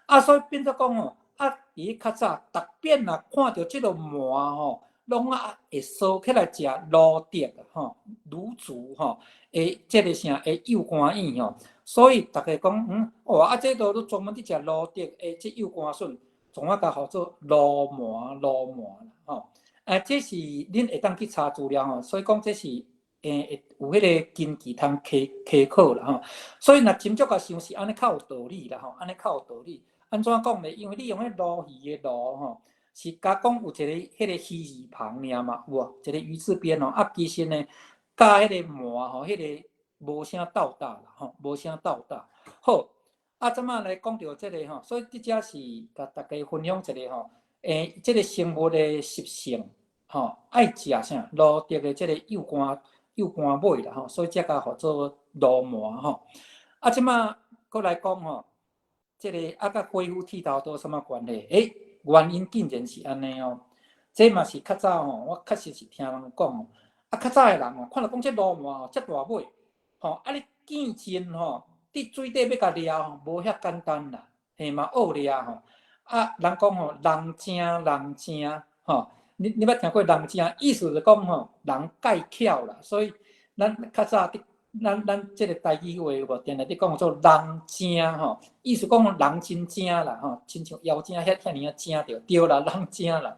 [SPEAKER 1] 啊，所以變做講吼，啊，佇較早，逐遍若看著這个鰻吼，攏啊會趖起來食蘆竹吼，蘆竹吼，的這个啥的幼竿莚吼，所以逐家講，哦，啊，這都專門佇食蘆竹的這幼竿筍，總啊共號做鱸鰻，鱸鰻啦吼。啊，這是恁會當去查資料吼，所以講這是會有彼个根據通稽考啦吼。所以若斟酌共想是按呢較有道理啦吼，按呢較有道理。按怎講咧？因為你用彼鱸魚的鱸吼，是加講有一个彼个魚字旁爾嘛，有無？一个魚字邊哦。啊，其實呢，佮彼個鰻吼，彼个無啥鬥搭啦吼，無啥鬥搭。好，啊，這馬來講著這个吼，所以這遮是共大家分享一个吼，這个生物的習性吼，愛食啥？蘆竹的這个幼竿尾啦吼，所以才共號做鱸鰻吼。啊，這馬閣來講吼，這个啊，佮灰腹剃頭刀啥物關係？欸，原因竟然是按呢哦。這嘛是較早吼，我確實是聽人講哦。啊，較早的人哦，看著講這鱸鰻吼，遮大尾，吼，啊你見真吼，佇水底欲共掠吼，無遐簡單啦，嘿嘛惡掠吼。啊，人講吼，人精人精吼，你捌聽過人精？意思就講吼，人蓋巧啦。所以咱較早佇咱這个台語話有無？定定佇講做人精吼，意思講人真精啦吼，親像妖精遐爾仔精著對啦，人精啦，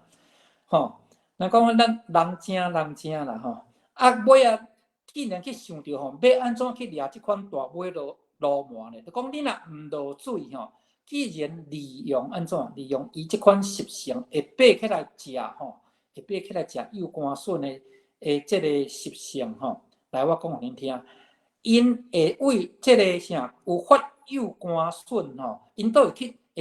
[SPEAKER 1] 吼。人講咱人精人精啦吼，啊尾仔竟然去想著吼，欲按怎去掠這款大尾鱸鰻咧？就講你若毋落水吼，既然利用按怎？利用伊這款習性會爬起來食吼，會爬起來食幼竿筍的這个習性吼，來我講予恁聽。𪜶會為這个啥有發幼竿筍吼，𪜶都會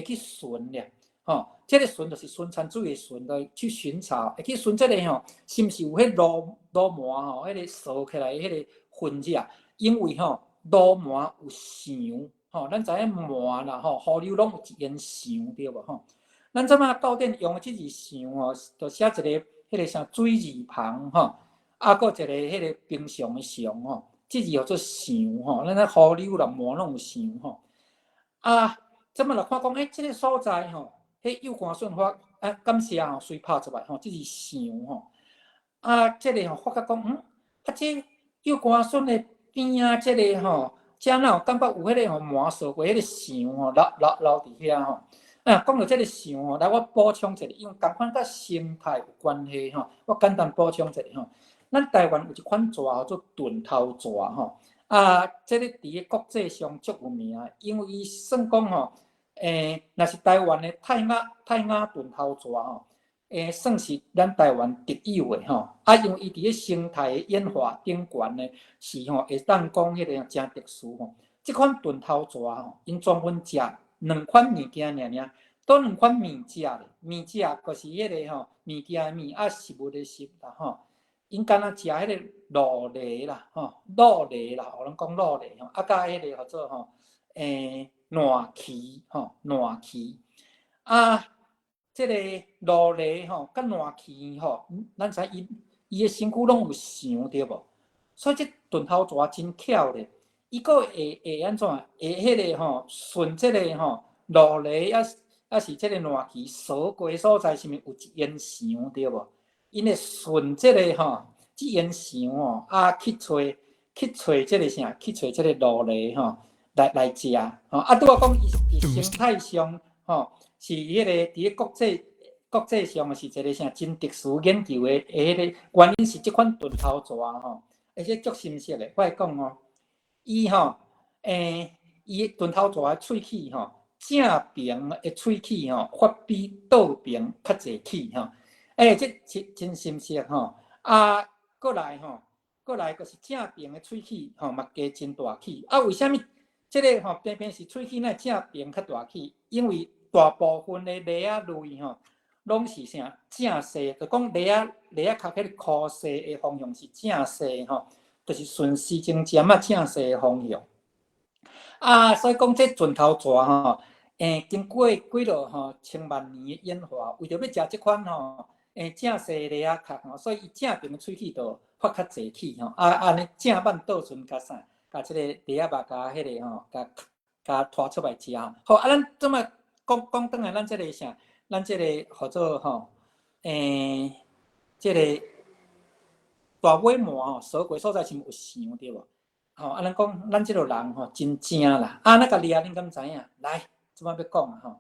[SPEAKER 1] 去巡咧，吼，這个巡就是巡田水的巡，來去巡查，會去巡這个吼，是毋是有彼鱸鰻吼，彼个趖起來彼个痕跡啊？因為吼，鱸鰻有腸，吼，咱知影鰻啦吼，河流攏有一間腸對無吼？咱這馬教典用的這字腸吼，就寫一个彼个啥水字旁吼，啊，閣一个彼个平常的常吼。這字叫做腸吼，咱咧河流啦，鰻攏有腸吼。啊，這麼來看講，欸，這个所在吼，彼幼竿筍發，啊，感謝吼，隨拍出來吼，這是腸吼。啊，這个吼發覺講，啊，這幼竿筍的邊仔，這个吼，這哪有感覺有彼个吼鰻趖過彼个腸吼，留佇遐吼。啊，講著這個腸吼，來我補充一下，因為仝款佮生態有關係吼，我簡單補充一下吼。咱台灣有一款蛇叫做鈍頭蛇吼，啊，這个佇個國際上足有名，因為伊算講吼，若是台灣的泰雅鈍頭蛇吼，算是咱台灣特有的吼，啊，因為伊佇個生態演化頂懸呢，是吼會當講彼個誠特殊吼。這款鈍頭蛇吼，𪜶專門食兩款物件爾爾，佗兩款物食咧？物食就是彼個吼，物件的物啊，食物的食啦吼。𪜶敢若食彼個蘆梨啦，吼，蘆梨啦，予人講蘆梨吼，啊，佮彼個號做吼，爛蜞吼，爛蜞啊，這個蘆梨吼，佮爛蜞吼，咱知伊伊的身軀攏有腸對無？所以這鈍頭蛇真巧咧，伊閣會按怎？會彼個吼，順這個吼，蘆梨啊啊，抑是這个爛旗掃過所在，是毋是有一煙牆對無？𪜶會順這个吼，這煙牆吼，啊去揣這个啥？去揣這个蘆狸吼，來食吼。啊，拄仔講伊佇生態上吼，是彼個佇咧國際上是一個啥真特殊研究的彼个原因是這款鈍頭蛇吼，而且足深色的。我會講吼，伊吼，伊鈍頭蛇的喙齒吼，正爿的喙齒吼，發比倒爿較濟齒吼。這真深色吼。啊，過來吼，過來閣是正爿的喙齒吼，嘛加真大齒。啊，為啥物這个吼偏偏是喙齒若正爿較大齒？因為大部分的螺仔類吼，攏是啥正勢，就講螺仔殼彼个箍勢的方向是正勢吼，就是順時針針仔正勢的方向。啊，所以講這鈍頭蛇吼，經過幾落吼千萬年的演化，為著欲食這款吼，正勢螺仔殼吼，所以伊正爿的喙齒就發較濟齒吼。啊，按呢正反倒順共啥，共這個螺仔肉共彼个吼，共拖出來食。好，啊，咱這擺講講轉來，咱這个啥？咱這个號做吼，這个大尾鰻吼，掃過所在是毋是有牆對無？吼，啊，咱講咱這落人吼真正啦，啊，咱共掠恁敢知影？來，這擺欲講啊吼，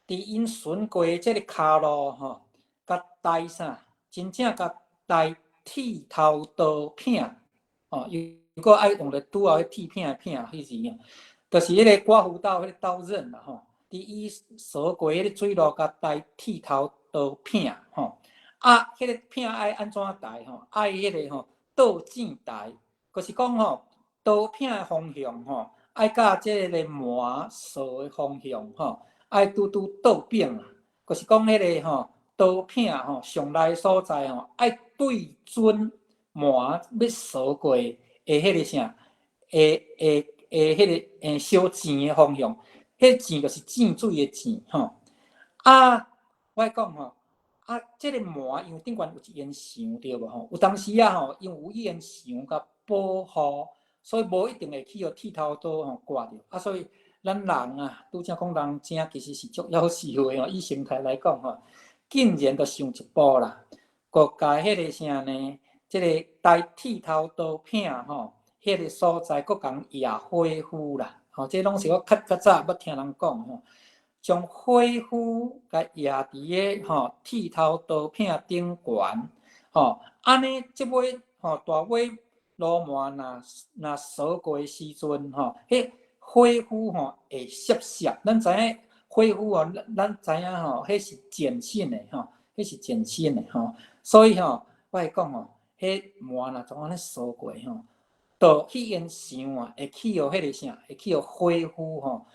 [SPEAKER 1] 佇𪜶巡過這个跤路吼，共刣啥？真正共刣剃頭刀片，吼，如果愛用咧拄仔彼鐵片的片彼字哦，就是彼个刮鬍刀彼个刀刃啦吼。佇伊掃過彼个水路，共刣剃頭刀片吼，啊，彼个片愛按怎刣吼？愛彼个吼倒正刣，就是講吼刀片的方向吼，愛佮這个鰻掃的方向吼，愛拄拄倒反啦。就是講彼个吼刀片吼上來所在吼，愛對準鰻欲掃過的彼个啥，會彼个小糋的方向。彼糋就是糋水的糋吼。啊，我講吼，啊，這个鰻因為頂懸有一煙牆對無吼？有當時啊吼，因為有煙牆共保護，所以無一定會去予剃頭刀吼割著。啊，所以咱人啊，拄才講人精其實是足夭壽的吼。以生態來講吼，竟然就想一步啦，閣共彼个啥呢？這个刣剃頭刀片吼，彼个所在閣共壓火符啦。吼，這攏是我較較早捌聽人講吼，將火符共壓佇个吼剃頭刀片頂懸，吼，按呢這尾吼大尾鱸鰻若若掃過的時陣吼，彼火符吼會攝攝。咱知影火符吼，咱知影吼，彼是鹼性的吼，彼是鹼性的吼，所以吼，我會講吼，彼鰻若總按呢掃過吼，就彼煙牆啊，會去予彼个啥，會去予火符吼，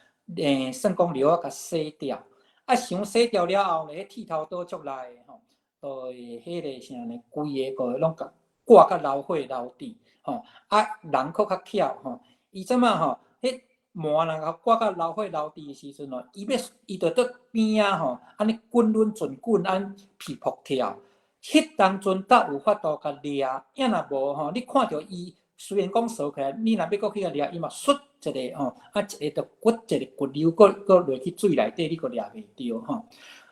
[SPEAKER 1] 算講尿仔共洗掉。啊，牆洗掉了後呢，彼剃頭刀足利的吼，就會彼个啥呢，規个個攏共割甲流血流滴吼。啊，人閣較巧吼，伊這擺吼，彼鰻若共割甲流血流滴的時陣吼，伊欲伊就佇邊仔吼，按呢滾輪轉滾，按屁噗跳。彼當陣才有法度共掠，啊若無吼，你看著伊。雖然講掃起來，你若欲閣去共掠，伊嘛唰一个吼，啊一个就骨一个骨流，閣閣落去水內底，你閣掠袂著吼。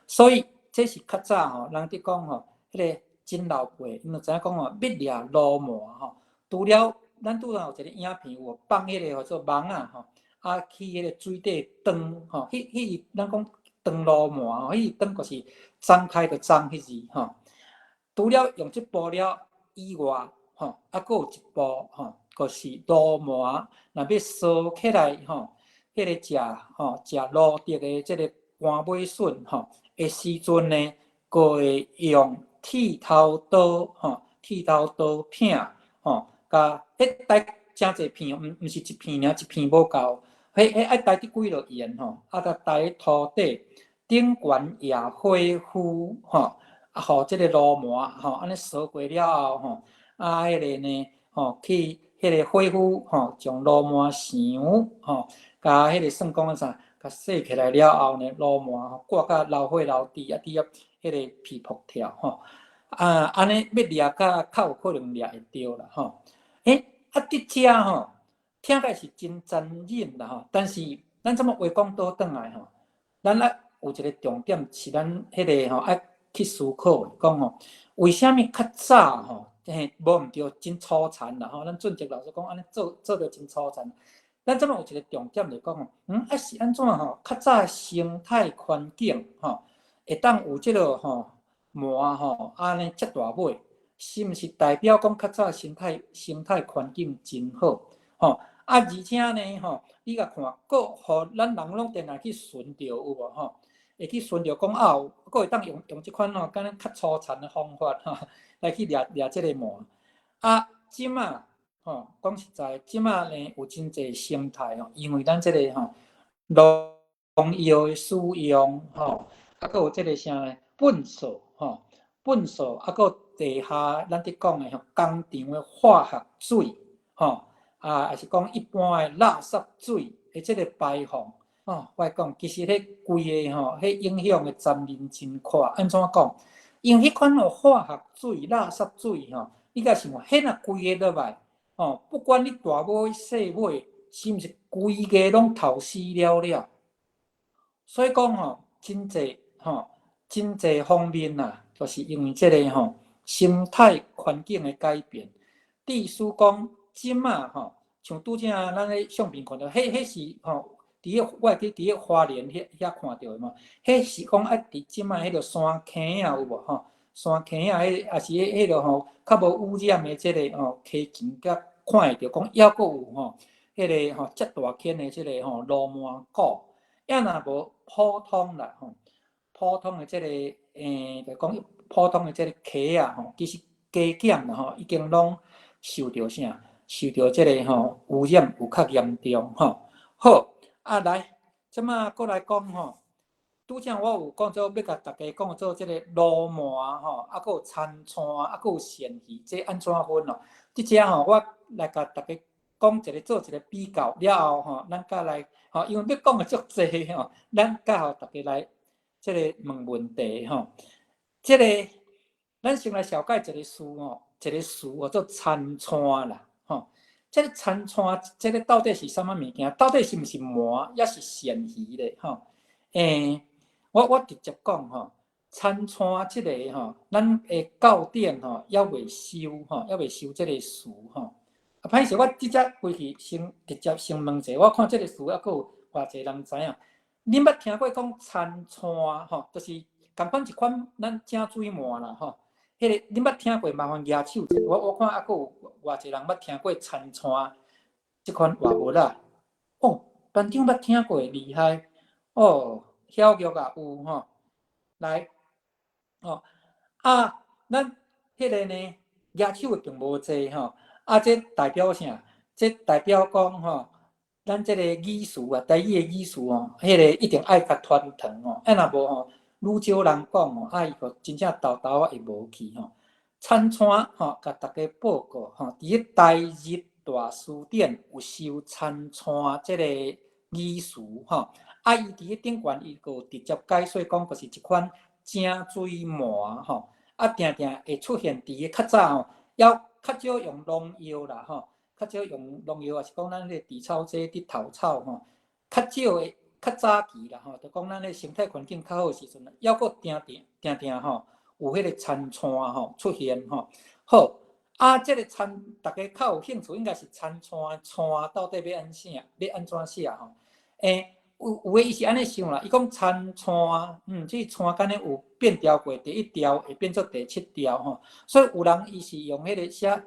[SPEAKER 1] 所以這是較早吼，人佇講吼，彼个真老輩，𪜶就知影講吼，欲掠鱸鰻吼，除了咱拄仔有一个影片有放彼个號做網仔吼，啊去彼个水底斷吼，彼咱講斷鱸鰻吼，彼斷就是張開就張彼字吼。除了用這步了以外，吼，啊，閣有一步吼，就是鱸鰻若欲掃起來吼，彼个食吼食蘆竹的這个寒尾筍吼的時陣呢，閣會用剃頭刀吼，剃頭刀片吼，共彼刣誠濟片，毋是一片爾，一片無夠，彼愛刣佇幾落鹽吼，啊，共刣土底頂懸壓火符吼，啊，予這個鱸鰻吼，按呢掃過了後吼。啊，彼个呢，吼，去彼个火符吼，將鱸鰻牆吼，共彼个算講啥，共洗起來了後呢，鱸鰻吼割甲流血流滴，啊，佇遐彼个皮噗跳吼，啊，按呢欲掠較較有可能掠會著啦吼。啊，佇遮吼，聽起來是真殘忍啦吼，但是咱這麼話講倒轉來吼，咱愛有一个重點是咱彼个吼愛去思考的，講吼，為啥物較早吼，嘿，無毋對，真粗殘啦吼，咱俊傑老師講按呢做做得真粗殘。咱這擺有一個重點就講吼，啊是按怎吼？較早生態環境吼，會當有這个吼蟆吼，按呢遮大尾，是毋是代表講較早生態環境真好？吼，啊而且呢吼，你共看，閣予咱人攏定定去巡著有無吼？會去巡著講啊，閣會當用這款吼，敢若較粗殘的方法吼，來去掠掠這个蟆。啊，這馬吼，講實在，這馬呢有真濟生態吼，因為咱這个吼農藥的使用吼，啊，閣有這个啥呢？糞掃吼，糞掃啊，閣地下咱佇講的吼，工廠的化學水吼，啊，抑是講一般的垃圾水的這个排放，吼，我講其實彼規个吼，彼影響的層面真闊。按怎講？因為彼款吼化學水、垃圾水吼，你共想，彼若規个落來，吼，不管你大尾細尾，是毋是規个攏頭死了了？所以講吼，真濟吼，真濟方面啊，就是因為這个吼生態環境的改變。意思講，這馬吼，像拄才咱咧相片看著，彼是吼，佇個我會記佇個花蓮遐遐看著的嘛。彼是講啊，佇這馬彼个山坑仔有無吼？山坑仔彼抑是彼彼个吼，較無污染的這个吼溪澗才看會著講，猶閣有吼，彼个吼遮大坑的這个吼鱸鰻股。抑若無普通啦吼，普通的這个就講普通的這个溪仔吼，其實加減啦吼，已經攏受著啥？受著這个吼污染有較嚴重吼。好，啊來，這馬閣來講吼，拄才我有講做欲共大家講做這个鱸鰻吼，啊閣有田鱸，啊閣有鱔魚，這按怎分哦？佇遮吼，我來共大家講一个做一个比較了後吼，咱才來吼，因為欲講的足濟吼，咱才予大家來這個問問題吼。這个咱先來紹介一个詞吼，一个詞叫做田鱸啦，吼。這个田鱸，這个到底是啥物物件？到底是毋是鰻，抑是鱔魚咧？吼？我直接講吼，田鱸這个吼，咱的教典吼，猶未收吼，猶未收這个詞吼。啊，歹勢，我直接規氣先直接先問者，我看這个詞猶閣有偌濟人知影。恁捌聽過講田鱸吼，就是仝款一款咱井水鰻啦吼。彼个恁捌聽過？麻煩舉手者，我看猶閣有偌濟人捌聽過田鱸這款活物啦。哦，班長捌聽過，厲害。哦，曉玉也有吼。來，哦，啊，咱彼个呢，舉手的並無濟吼。啊，這代表啥？這代表講吼，咱這個語詞啊，台語的語詞吼，彼个一定愛共傳承吼，啊若無吼，愈少人講吼，啊伊就真正沓沓仔會無去吼。田鱸吼，共大家報告吼，佇咧台日大辭典有收田鱸這个語詞吼，啊伊佇咧頂懸伊閣有直接解說講，就是一款井水鰻吼，啊定定會出現佇咧較早吼，猶較少用農藥啦吼，較少用農藥，抑是講咱彼個除草劑佇除草吼，較少的較早期啦吼，就講咱个生態環境較好的時陣，猶閣定定定定吼，有彼個田鱸吼出現吼。好，啊，這個田大家較有興趣，應該是田鱸鱸到底欲按寫，欲按怎寫吼？有的伊是按呢想啦，伊講田鱸，這鱸敢若有變調過，第一調會變做第七調吼，所以有人伊是用彼個寫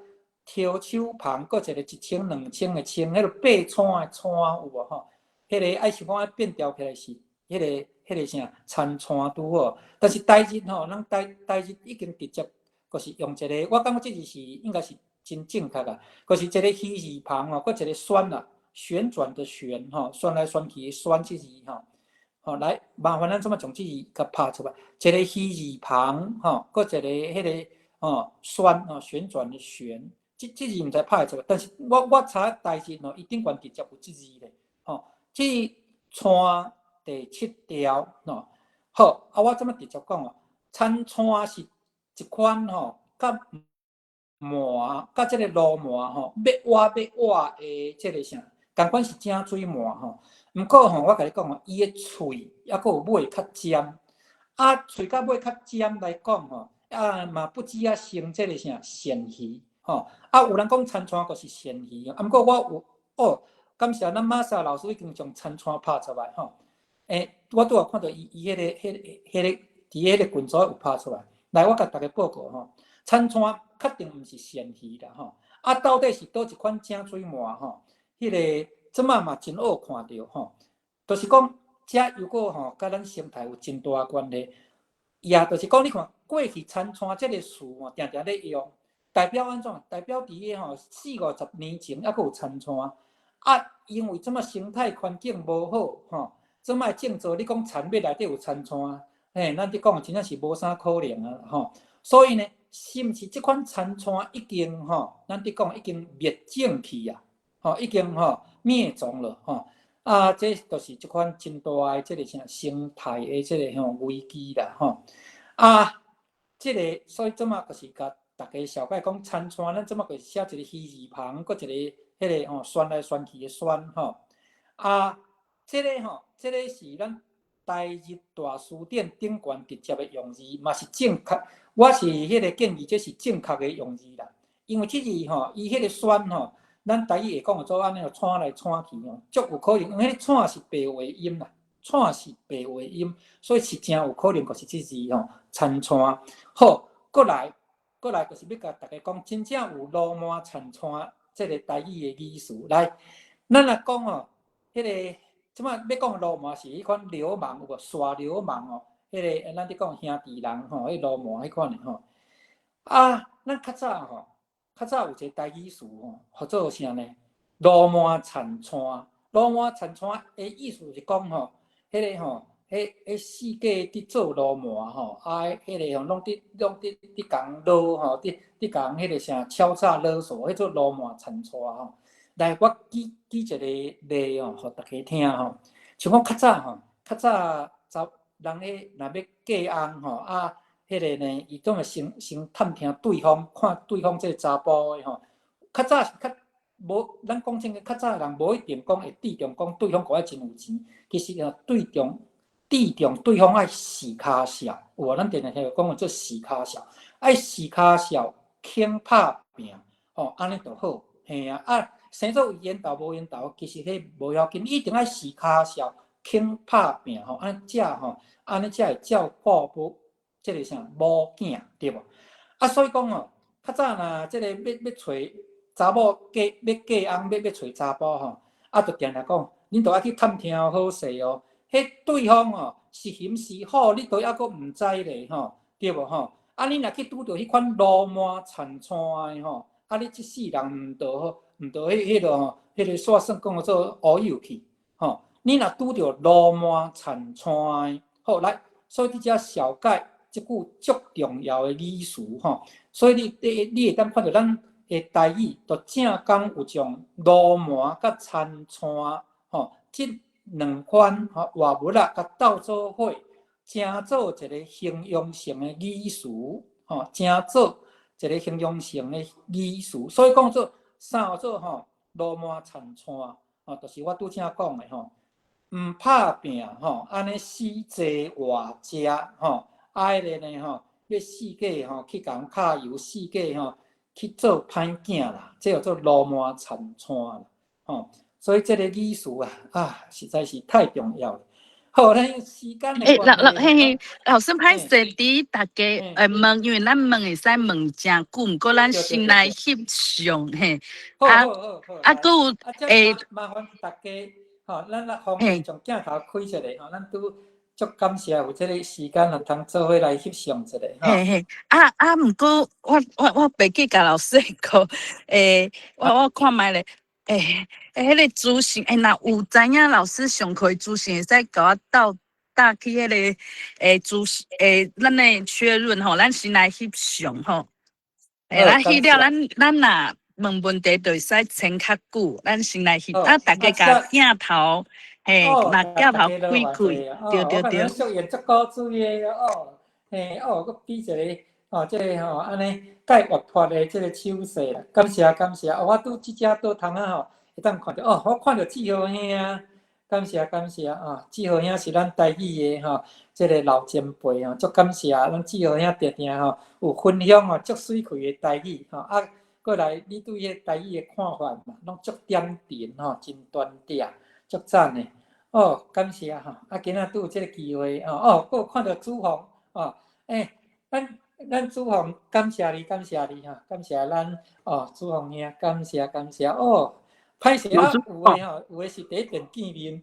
[SPEAKER 1] 提手旁，閣一個一清兩清的清，彼個爬山的山有無吼？彼個愛想講愛變調起來是彼個啥田鱸拄好，但是台日吼，咱台日已經直接就是用一個，我感覺這字是應該是真正確啊，就是一個魚字旁吼，閣一個旋啦，旋轉的旋吼，旋來旋去的旋這字吼，吼來麻煩咱怎麼將這字共拍出來？一個魚字旁吼，閣一個彼個吼旋吼旋轉的旋，這字毋知拍會出來，但是我查台日吼，伊頂懸直接有這字咧，吼，這鱸第七調吼，好，啊我這麼直接講哦，田鱸是一款吼，佮鰻佮這個鱸鰻吼，欲活欲活的這個啥，仝款是井水鰻吼。毋過吼，我共你講吼，伊的喙猶閣有尾較尖，啊，喙甲尾較尖來講吼，啊嘛不止啊成這个啥鱔魚吼。啊，有人講田川就是鱔魚，啊，毋過我有哦，感謝咱馬莎老師已經將田川拍出來吼。我拄仔看著伊伊彼个、彼个、彼个佇彼个群組有拍出來。來，我共大家報告吼，田川確定毋是鱔魚啦吼。啊，到底是佗一款井水鰻吼？彼个這馬嘛真少看著吼。就是講，這又閣吼，佮咱生態有真大關係。也就是講，你看過去田川這个詞吼，定定咧用，代表按怎？代表佇個吼四五十年前猶閣有田川。啊，因為這馬生態環境無好吼，這馬種作你講田欲內底有田川，嘿，咱佇講真正是無啥可能啊吼。所以呢，是毋是這款田川已經吼，咱佇講已經滅種去啊？吼，已經吼滅種了吼。啊，這就是這款真大的這个啥生態的這个吼危機啦吼。啊，這个所以這馬就是共大家紹介講田川，咱這馬就是寫一個魚字旁，閣一个彼个吼旋來旋去的旋吼。啊，這个吼，這个是咱台日大辭典頂懸直接的用字，嘛是正確。我是彼个建議，這是正確的用字啦。因為這字吼，伊彼个旋吼，咱台語會講做按呢串來串去吼，足有可能，因為彼个串是白話音啦，串是白話音，所以是誠有可能就是這字吼，田川。好，閣來，閣來就是欲共大家講，真正有鱸鰻田川這个台語的語詞。來，咱來講吼，彼个這馬欲講鱸鰻是彼款流氓有無？耍流氓哦，彼个咱佇講兄弟人吼，彼鱸鰻彼款的吼。啊，咱較早吼，較早有一個台語詞吼，號做啥呢？鱸鰻田川，鱸鰻田川的意思是講吼，彼个吼，彼彼四界佇做鱸鰻吼，啊，彼个吼攏佇攏佇佇共撈吼，佇佇共彼个啥敲詐勒索，彼做鱸鰻田川吼。來，我舉舉一個例哦，予大家聽吼。像講較早吼，較早查人彼若欲嫁翁吼，啊，彼个呢，伊總會先先探聽對方，看對方這个查埔的吼。較早是較無，咱講真个，較早人無一定講會注重講對方閣愛真有錢，其實啊，對重注重對方愛四跤數，有無？咱定定聽講做四跤數，愛四跤數肯拍拚，吼，按呢就好，嘿啊，啊，生做有緣投無緣投，其實彼無要緊，一定愛四跤數肯拍拚吼，按呢才吼，按呢才會照顧母這个啥某囝對無？啊，所以講吼，較早若這個欲欲揣查某嫁欲嫁翁欲欲揣查埔吼，啊，就定定講，恁著愛去探聽好勢哦。彼對方哦是熊是虎，你都猶閣毋知咧吼，對無吼？啊，你若去拄著彼款鱸鰻田川的吼，啊，你這世人毋著毋著彼彼个吼，彼个煞算講做烏有去吼。你若拄著鱸鰻田川的，好來，所以佇遮紹介這句足重要的語詞吼。所以你你你會當看著咱的台語，就正剛有將鱸鰻佮田川吼，這兩款吼活物仔，共鬥做伙，成做一個形容性的語詞，吼，成做一個形容性的語詞。所以講做啥做吼鱸鰻田川，吼，就是我拄才講的吼，毋拍拚吼，按呢死坐活食吼，啊，彼个呢吼，欲四界吼去共敲油，四界吼去做歹囝啦，這叫做鱸鰻田川啦，吼。所以這个語詞啊，啊，實在是太重要了。好，咱時間的
[SPEAKER 2] 欸，
[SPEAKER 1] 關
[SPEAKER 2] 老老
[SPEAKER 1] 係，
[SPEAKER 2] 嘿嘿，老師歹
[SPEAKER 1] 嘿
[SPEAKER 2] 勢佇大家問，因為咱問會使問誠久，毋過咱先來翕相嘿。
[SPEAKER 1] 好
[SPEAKER 2] 啊
[SPEAKER 1] 好好好，
[SPEAKER 2] 啊，
[SPEAKER 1] 來
[SPEAKER 2] 閣有
[SPEAKER 1] 啊，這麻煩大家，吼，咱來方便將鏡頭開一下，吼，咱拄足感謝有這個時間啊，通做伙來翕相一下，吼。
[SPEAKER 2] 嘿嘿，啊啊，毋過我我我袂記共老師講，我我看覓咧，欸，彼个資訊，欸，若有知影老師上課的資訊，會使共我鬥搭去彼个資訊，咱的確認吼，咱先來翕相吼。欸，咱翕了，咱咱若問問題就會使穿較久，咱先來翕，啊，大家共鏡頭，嘿，把鏡頭開開，對對對。
[SPEAKER 1] 淑妍足古錐的哦，嘿哦，閣比一個哦，這個吼按呢蓋活潑的這個手勢啦，感謝感謝。哦，我拄這隻倒窗仔吼，會當看著哦，我看著志豪兄啊，感謝感謝啊！志豪兄是咱台語的吼，這个老前輩吼，足感謝咱志豪兄定定吼有分享吼，足媠氣的台語吼啊，過來你對彼個台語的看法嘛，攏足點評吼，真端正，足讚的哦，感謝吼！啊，今仔拄有這个機會哦，哦，閣有看著朱紅哦，欸，咱朱紅感謝你，感謝你吼，感謝咱哦，朱紅兄，感謝感謝哦。歹勢啊，有的吼，有的是第一遍見面，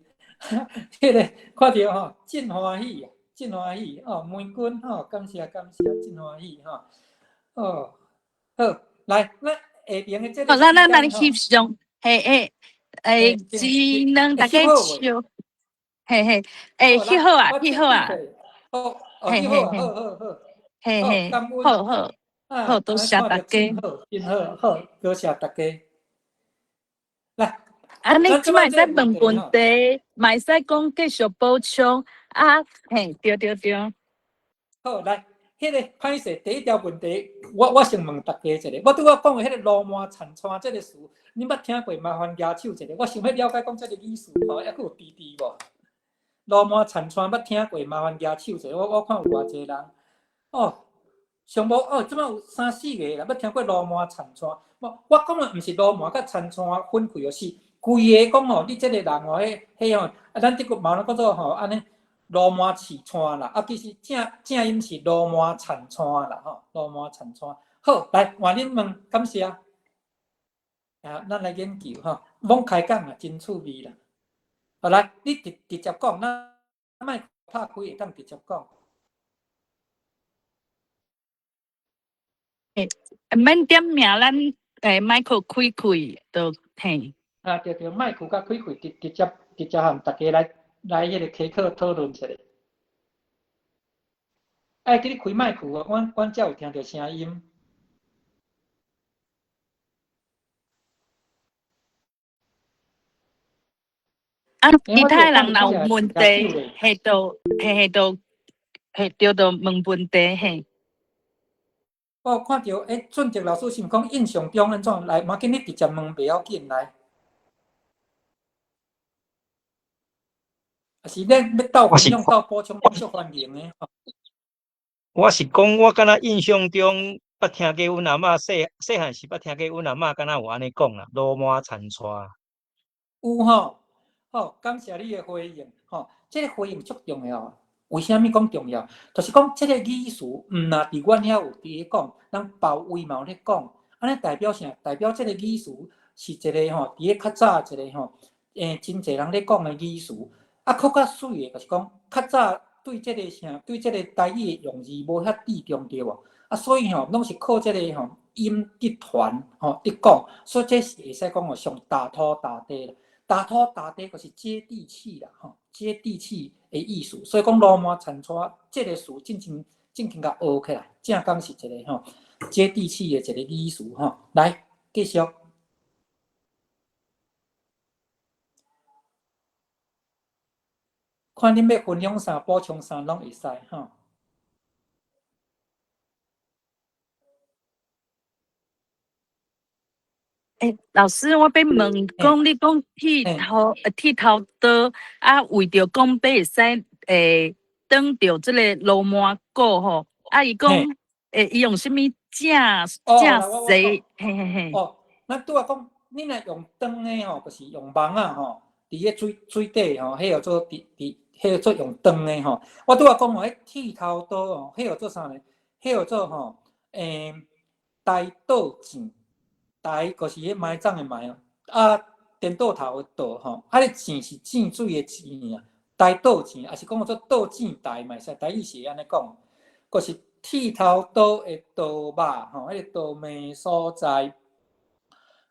[SPEAKER 1] 彼个看著吼，真歡喜啊，真歡喜哦，梅君吼，感謝感謝，真歡喜吼。哦，好，來，咱下邊的這個。
[SPEAKER 2] 好，咱翕相，嘿嘿，欸，一兩大家笑，嘿嘿，欸，翕好啊，翕好啊，
[SPEAKER 1] 好，嘿嘿嘿，好好好，
[SPEAKER 2] 嘿嘿，好好，好，多謝大家，
[SPEAKER 1] 好，真好，好，多謝大家。來，
[SPEAKER 2] 啊，你這擺會使問問題，嘛會使講繼續補充啊，嘿，對對對。
[SPEAKER 1] 好，來，彼个歹勢，第一條問題，我先問大家一个，我拄仔講的彼个鱸鰻田川這个詞，恁捌聽過？麻煩舉手一下，我想欲了解講這个意思吼，猶閣有弟弟無？鱸鰻田川捌聽過？麻煩舉手一下，我看有偌濟人。哦，上無哦，這擺有三四个啦，捌聽過鱸鰻田川。我我講的毋是鱸鰻佮田川分開哦，是規個講吼，你這個人吼，彼彼吼，啊，咱這個嘛講做吼，按呢鱸鰻飼川啦，啊，其實正正音是鱸鰻田川啦，吼，鱸鰻田川。好，來換恁問，感謝。啊，咱來研究吼，罔開講啊，真趣味啦。好，來，你直直接講，咱莫拍開會當直接講。
[SPEAKER 2] 欸，免點名，咱欸，麥克開開就嘿。
[SPEAKER 1] 啊，對對，麥克佮開開，直直接直接和大家來來彼個開課討論一下。愛記你開麥克哦，阮才有聽著聲音。
[SPEAKER 2] 啊，其他人若有問題，嘿，就嘿嘿就嘿對，就問問題嘿。
[SPEAKER 1] 我有看著，欸，俊哲老師是毋講印象中按怎來？無要緊，你直接問袂要緊來。啊是咱欲鬥分享、鬥補充，足歡迎的。
[SPEAKER 4] 我是講，我敢若印象中捌聽過阮阿嬤細細漢時捌聽過阮阿嬤敢若有按呢講啦，鱸鰻田川。
[SPEAKER 1] 有吼，好，感謝你的回應，吼，這个回應足重要。為啥物講重要？就是講這个語詞，毋若佇阮遐有佇咧講，咱包圍嘛有咧講，按呢代表啥？代表這个語詞是一个吼，佇咧較早一个吼，欸，真濟人咧講的語詞。啊，閣較媠的，就是講較早對這个啥，對這个台語的用字無遐注重著無？啊，所以吼，攏是靠這个吼音佇傳吼佇講，所以這是會使講吼上踏土踏地啦。踏土踏地就是接地氣啦，吼，接地氣的意思。所以講鱸鰻田川這个詞，進前正經共學起來，正講是一个吼接地氣的一個意思吼。來，繼續。看恁欲分享啥，補充啥，攏會使吼。
[SPEAKER 2] 欸，老師，我欲問講，你講剃頭，剃頭刀啊，為著講欲會使欸，擋著這个鱸鰻骨吼，啊，伊講，欸，伊用啥物正正踅？嘿嘿嘿。
[SPEAKER 1] 哦，咱拄仔講，你若用斷的吼，就是用網仔吼，佇咧水水底吼，彼叫做佇佇，彼叫做用斷的吼。我拄仔講吼，彼剃頭刀吼，彼叫做啥呢？彼叫做吼，欸，台刀剪。台就是彼埋葬的埋哦，啊，顛倒頭的倒吼，啊，彼糋是糋水的糋啊，台倒糋，抑是講做倒糋台嘛會使，台語是會按呢講，就是剃頭刀的刀肉吼，彼个刀柄所在，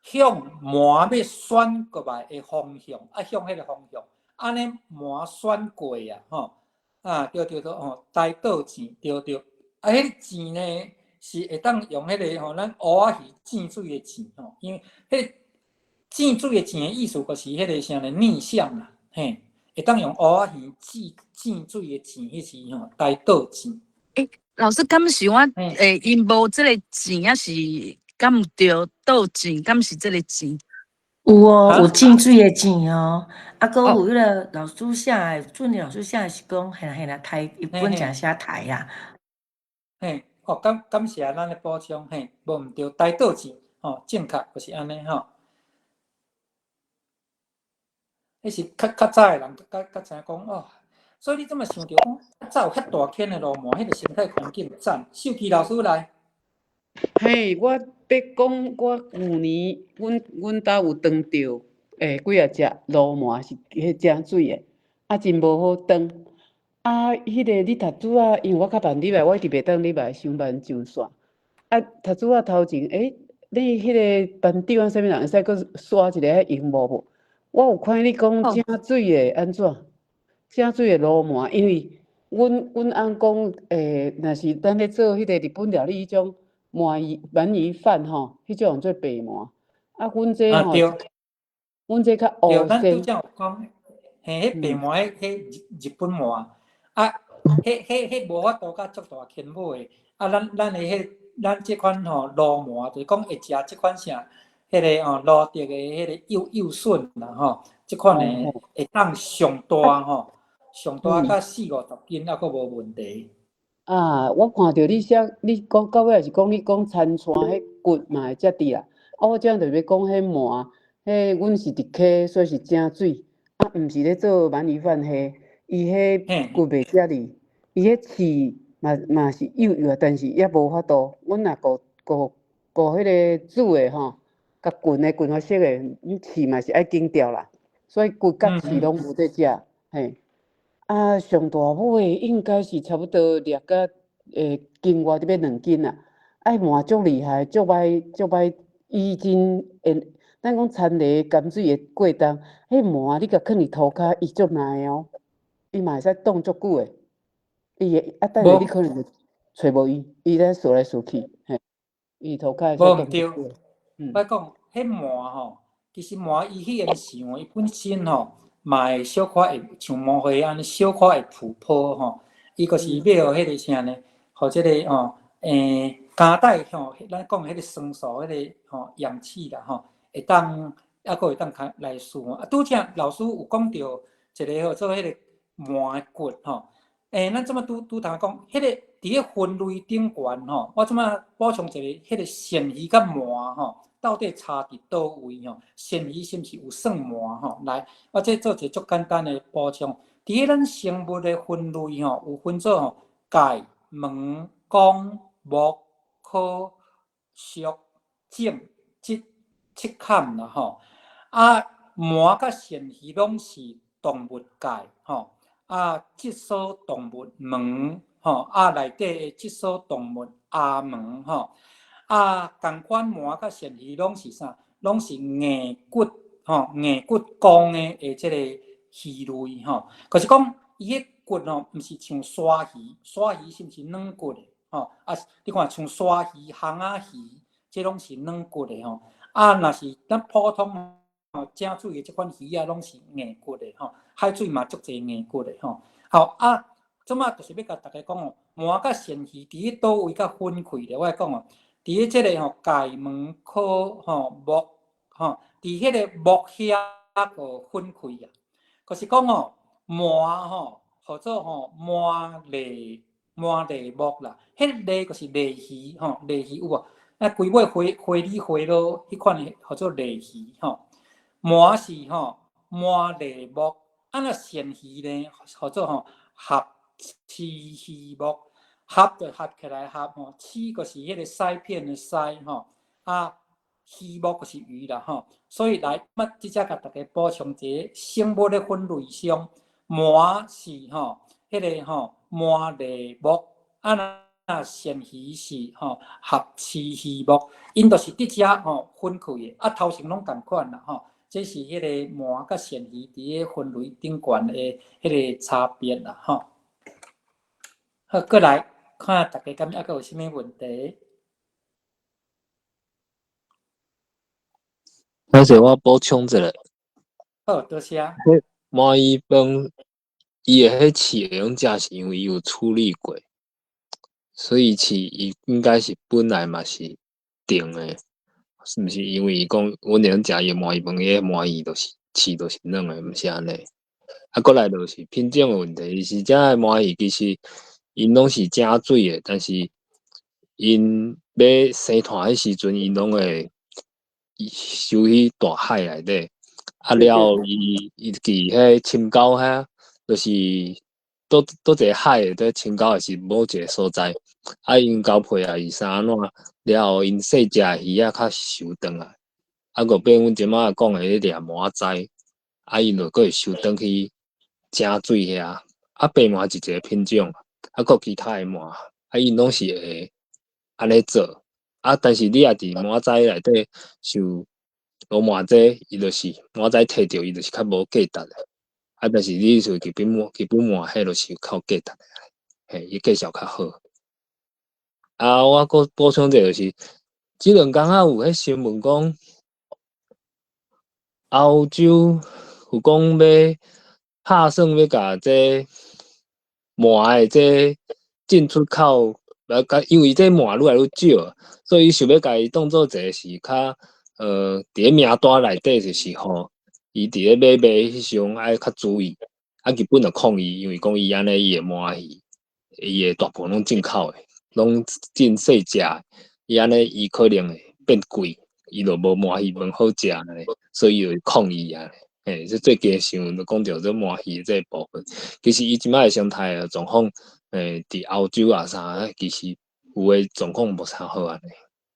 [SPEAKER 1] 向痲欲旋過來的方向，啊，向彼个方向，按呢痲旋過啊，吼，啊，對對對吼，台倒糋，對對，啊，彼个糋呢？是會當用彼个吼，咱烏仔魚糋水的糋吼，因為彼个糋水的糋的意思，就是彼個啥呢？逆向啦，嘿，會當用烏仔魚糋糋水的糋，彼是吼台倒糋。
[SPEAKER 2] 欸，老師，敢是我欸，𪜶無這个糋，抑是敢毋對？倒糋，敢是這个糋？
[SPEAKER 5] 有哦，
[SPEAKER 1] 啊
[SPEAKER 5] 有浸水的錢哦，啊，閣
[SPEAKER 2] 哦
[SPEAKER 5] 有彼个老師寫的，主任老師寫的是講，嘿啦嘿啦，台日本誠寫台啊。
[SPEAKER 1] 嘿，哦，感謝咱的補充，嘿，無毋對，台倒錢，吼，正確就是按呢吼。彼是較早的人較知影講哦，所以你這麼想著講，較早有遐大坑的鱸鰻，彼个生態環境讚。秀琪老師來。
[SPEAKER 6] 嘿，我欲講，我舊年阮兜有斷著，幾仔隻鱸鰻是彼井水的，啊，真無好斷。啊，彼个你讀書啊，因為我較慢入來，我一直袂當入來，傷慢上線。啊，讀書啊頭前，你彼个班長啊，啥物人會使閣刷一个彼螢幕無？我有看你講井水的按怎？井水的鱸鰻，因為阮翁講，若是咱咧做彼個日本料理彼種鰻魚飯吼，彼種做白鰻。啊，阮這吼，阮這較烏
[SPEAKER 1] 對，咱拄才有講，嘿，彼白鰻，彼日本鰻，啊，彼無法度佮足大牽尾的。啊，咱的彼咱這款吼鱸鰻，就是講會食這款啥，彼个吼鱸鯛的彼个幼筍啦吼，這款的會當上大吼，上大甲四五十斤猶閣無問題。
[SPEAKER 6] 啊，我看著你寫，你講到尾也是講你講田村彼骨嘛會食佇啦。啊，我這就欲講彼鰻，彼阮是佇溪，所以是井水，啊，毋是咧做鰻魚飯彼，伊彼骨袂食哩，伊彼刺嘛是幼幼，但是也無法度。阮若顧彼个煮的吼，共滾的滾予熟的，阮刺嘛是愛剪掉啦，所以骨佮刺攏無得食，嘿。啊，上大尾應該是差不多掠甲斤外，欲2斤啦。啊，鰻足厲害，足歹足歹，伊真會，咱講田螺鹹水的過冬，彼鰻你共囥佇塗跤，伊足耐的哦，伊嘛會使擋足久的。伊會啊，等下你可能就揣無伊，伊咧踅來踅去，嘿，伊塗跤會使擋足久的。
[SPEAKER 1] 我講，彼鰻吼，其實鰻伊彼個想，伊本身吼，嘛會小可會像毛花按呢，小可會浮泡吼。伊就是欲予彼個啥呢？予這个吼，膠帶吼，咱講彼个酸素，彼个吼氧氣啦吼，會當猶閣會當較來輸吼。啊，拄才老師有講著一个號做彼个鰻的骨吼。咱這麼拄拄頭講，彼个佇咧分類頂懸吼，我這麼補充一个，彼个鱔魚佮鰻吼，到底差佇佗位吼？鱔魚是毋是有算鰻吼？來，我這做一個足簡單的補充。佇咧咱生物的分類吼，有分做吼界、門、綱、目、科、屬、種、節七坎啦吼。啊，鰻佮鱔魚攏是動物界吼。啊，脊索動物門吼，啊，內底的脊索動物亞門吼。啊，仝款鰻佮鱔魚攏是啥？攏是硬骨吼，硬骨剛的這个魚類吼。可是講伊彼骨吼，毋是像鯊魚，鯊魚是毋是軟骨的吼？啊，你看像鯊魚、烘仔魚，這攏是軟骨的吼。啊，若是咱普通吼井水的這款魚仔，攏是硬骨的吼。海水嘛足濟硬骨的吼。好啊，這馬就是欲共大家講哦，鰻佮鱔魚佇咧佗位較分開咧？我來講哦，佇咧這個吼界門科吼目吼，佇彼个目遐個分開啊。就是講哦，鰻吼，號做吼鰻類鰻類目啦，彼个類就是鱺魚吼，鱺魚有無？啊，規尾花花裡花螺彼款的號做鱺魚吼。鰻是吼鰻類目，啊若鱔魚呢，號做吼合鰭魚目，合就合起來合吼，鰭就是彼个鰓片的鰓吼，啊魚目就是魚啦吼。所以來，我這才共大家補充一个生物的分類上，鰻是吼彼个吼鰻類目，啊若鱔魚是吼合鰭魚目，𪜶就是佇遮吼分開的，啊頭先攏仝款啦吼。這是彼个鰻佮鱔魚佇咧分類頂懸的彼個差別啦吼。好，過來看大家敢猶閣有啥物問題？
[SPEAKER 7] 歹勢，我補充一下。
[SPEAKER 1] 好，多謝。
[SPEAKER 7] 彼鰻魚飯，伊的彼刺會用食，是因為伊有處理過，所以刺伊應該是本來嘛是甜的。是毋是因為伊講阮會用食伊的鰻魚飯，伊的鰻魚就是刺就是軟的，毋是按呢。啊，閣來就是品種的問題，伊是遮的鰻魚其實𪜶攏是正水的，但是𪜶欲生湠彼時陣，𪜶攏會收去大海內底。啊了後，伊伊佇彼深溝遐，就是佗佗一个海的佇深溝，還是某一个所在，啊𪜶交配啊是啥按怎，了後𪜶細隻的魚仔較收轉來，啊閣變阮這擺講的彼掠鰻仔，啊𪜶就閣會收轉去井水遐，啊白鰻是一個品種，啊閣其他的鰻，啊𪜶攏是會按呢做，啊但是你若佇鰻仔內底受鱸鰻這伊就是鰻仔提著伊就是較無價值的，啊但是你像日本鰻，日本鰻彼就是較有價值的，嘿，伊價數較好。啊，我閣補充一下就是，這兩工仔有彼新聞講，歐洲有講欲拍算欲共這鰻的這進出口來共，因為這鰻愈來愈少，所以想欲共伊當做一個是較佇咧名單內底就是吼，伊佇咧買賣彼時陣愛較注意。啊，日本就抗議，因為講伊按呢伊的鰻魚，伊的大部分攏進口的，攏進細隻的，伊按呢伊可能會變貴，伊就無鰻魚飯好食按呢，所以伊就抗議啊。嘿，這最近的新聞就講著這鰻魚這个部分，其實伊這擺的生態的狀況，佇歐洲啊啥，其實有的狀況無啥好按呢。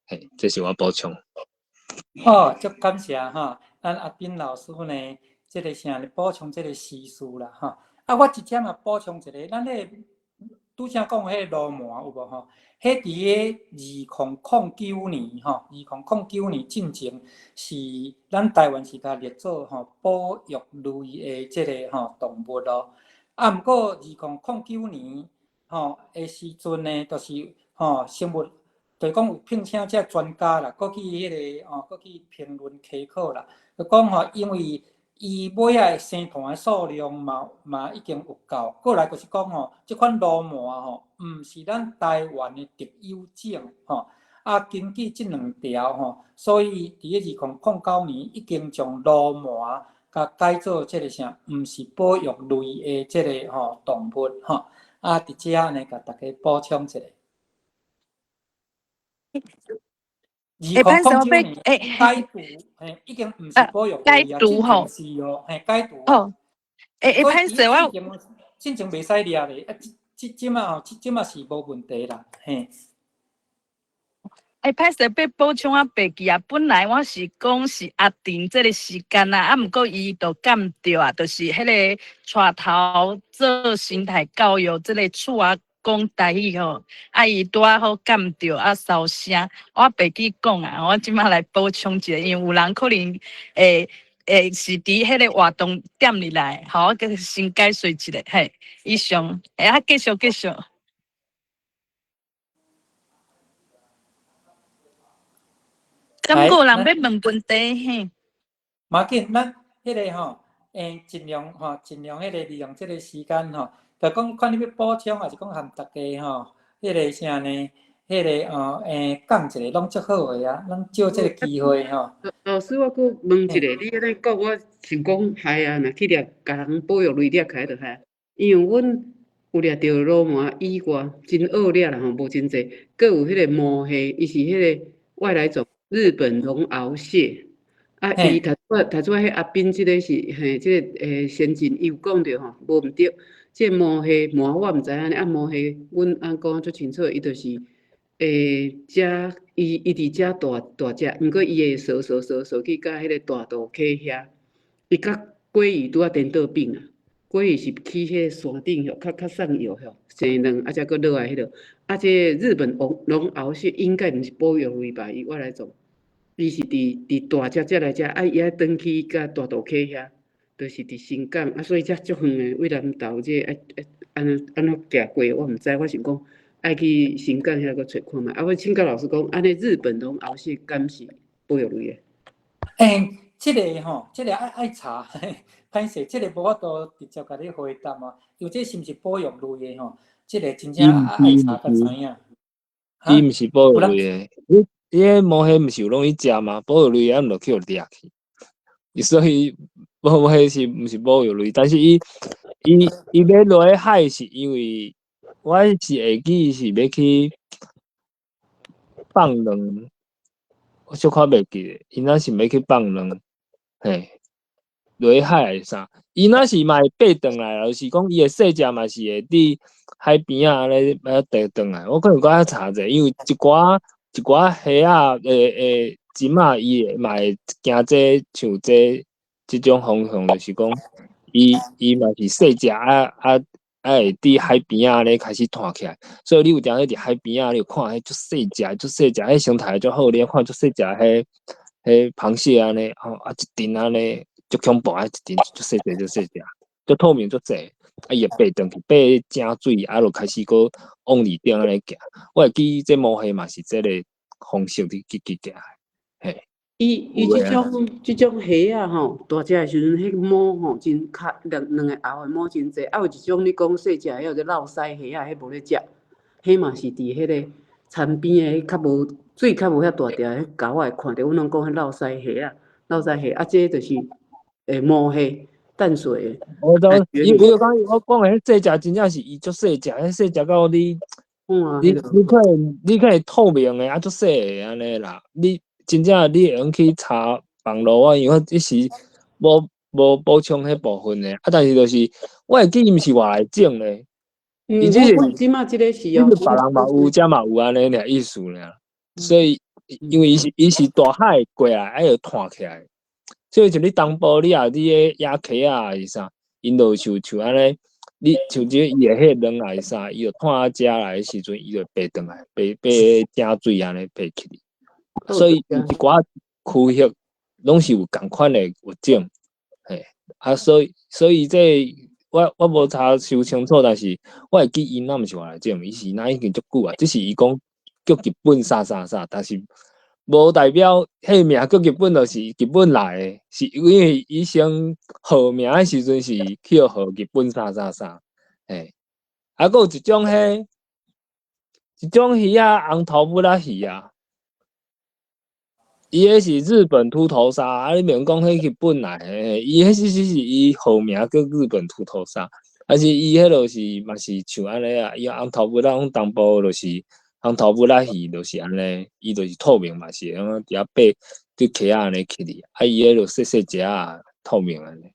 [SPEAKER 7] 嘿，這是我補充。
[SPEAKER 1] 哦，足感謝吼，咱阿斌老師呢，這个啥咧補充這个時事啦吼。啊，我直接嘛補充一个，咱彼个拄才講彼个鱸鰻有無吼？彼佇个2009年吼，2009年進前是咱台灣是共列做吼保育類的這个吼動物咯。啊，毋過2009年吼的時陣呢，就是吼生物，就是講有聘請這專家啦，閣去彼个吼，閣去評論稽考啦，就講吼，因為伊尾仔生湠的數量嘛嘛已經有夠，過來就是講吼，這款鱸鰻吼，毋是咱台灣的特有種吼。啊，根據這兩條吼，所以佇咧2009年已經將鱸鰻共改做這个啥，毋是保育類的這个吼動物吼。啊，佇遮呢，共大家補充一下。2009年解除，嘿，已經毋是保育類啊，
[SPEAKER 2] 解除吼，
[SPEAKER 1] 是哦，嘿，解除。
[SPEAKER 2] 哦，會歹勢我
[SPEAKER 1] 進前袂使掠咧，啊，這這這擺吼，這這擺是無問題啦，嘿。
[SPEAKER 2] 欸，歹勢欲補充啊，白記啊，本來我是講是阿婷這个時間啊，啊，毋過伊就減著啊，就是彼个帶頭做生態教育這个厝仔講台語吼，啊，伊拄仔好減著啊，收聲，我袂記講啊，我這擺來補充一下，因為有人可能會會是佇彼个活動點入來，好，我閣先解說一下，嘿，以上，欸，啊，繼續繼續。敢閣有人欲問問題嘿？
[SPEAKER 1] 無要緊，咱彼个吼，欸，盡量吼，盡量彼個利用這个時間吼，就講看你欲補充，還是講和大家吼，彼个啥呢？彼个哦，欸，講一下攏足好的啊，咱借這个機會吼。
[SPEAKER 6] 老師，我閣問一下，你按呢講，我想講害啊，若去掠，共人保育類掠起來就害。因為阮有掠著鱸鰻以外，真惡掠啦吼，無真濟，閣有彼個毛蟹，伊是彼個外來種日本龍螯蟹。啊，伊頭拄仔頭拄仔彼阿斌這个是嘿，這个先進伊有講著吼，無毋對。這个毛蟹鰻我毋知按呢，啊毛蟹阮翁講足清楚，伊就是食伊伊佇遮大大隻，毋過伊會趖趖趖趖去到彼个大肚溪遐，伊佮鮭魚拄仔顛倒反啊。鮭魚是去彼个山頂吼，較較送藥吼，生卵啊才閣落來彼落。啊，這个日本龍龍螯蟹應該毋是保育類吧？伊外來種，伊是佇佇大隻才來遮，啊伊愛轉去佮大肚溪遐，就是佇新港啊，所以才足遠的，為南投這愛愛按怎按怎行過，我毋知。我想講愛去新港遐閣揣看覓。啊，我請教老師講，按呢日本龍螯蟹敢是保育類的？
[SPEAKER 1] 欸，這个吼，這个愛愛查，歹勢，這个無法度直接共你回答哦。因為這是毋是保育類的吼？這个真正愛查才知影。
[SPEAKER 7] 伊毋是保育類的，伊彼魔蝦毋是有攏去食嗎？哺乳類啊，毋就去予掠去。所以魔蝦是毋是哺乳類？但是伊欲落去海是因為我是會記是欲去放卵，我小可袂記得，伊若是欲去放卵，嘿，落去海還是啥？伊若是嘛會爬轉來，就是講伊會細隻嘛是會佇海邊仔按呢欲爬轉來。我可能閣愛查者，因為一寡一寡蝦仔會會針仔，伊會嘛會行這像這這種方向，就是講伊嘛是細隻啊啊啊會佇海邊仔按呢開始湠起來，所以你有當時佇海邊仔，你有看彼足細隻足細隻，彼生態足好，你看足細隻彼彼螃蟹按呢，吼啊一陣按呢足恐怖啊一陣足細隻足細隻，足透明足細，啊伊會爬轉去爬井水，啊就開始閣往裡頂按呢行。我會記這魔蝦嘛是這个方式佇去去行的，嘿。
[SPEAKER 6] 伊這種蝦仔吼，大隻的時陣，彼毛吼真較兩兩个喉的毛真濟，啊有一種你講細隻的，彼個落鰓蝦仔，彼無咧食，彼嘛是佇彼个田邊的，彼較無水較無遐大條，彼溝仔會看著，阮攏講彼落鰓蝦仔，落鰓蝦，啊這就是魔蝦，淡水的。
[SPEAKER 7] 我都伊伊就講我講的彼細隻真正是伊足細隻，彼細隻到你，你可能透明的啊，足細的按呢啦，你。真正你會用去查網路啊，因為我一時無補充彼部分的，啊，但是就是我會記伊毋是外來種的，伊只是
[SPEAKER 6] 這馬這个是哦，
[SPEAKER 7] 別人嘛有，遮嘛有按呢爾意思爾，所以因為伊是大海過來，啊又湠起來，所以像你東部你若你咧野溪仔還是啥，𪜶就像像按呢，你像這伊的彼卵還是啥，伊就湠啊遮來的時陣，伊就爬轉來，爬爬井水按呢爬起去。所以一寡區域攏是有仝款的物種，嘿，啊，所以這我無查傷清楚，但是我會記𪜶若毋是外來種，伊是若已經足久啊，只是伊講叫日本啥啥啥，但是無代表彼名叫日本就是日本來的，是因為伊先號名的時陣是去予號日本啥啥啥，嘿，啊，閣有一種彼一種魚仔紅頭母仔魚啊。伊彼是日本禿頭鯊，啊！你免講彼日本來的，伊彼是是是伊號名叫日本禿頭鯊，啊是伊彼就是嘛是像按呢啊，伊紅頭母仔阮東部就是紅頭母仔魚，就是按呢，伊就是透明嘛是會用佇遐爬佇溪仔按呢起去，啊伊彼就細細隻仔透明按呢，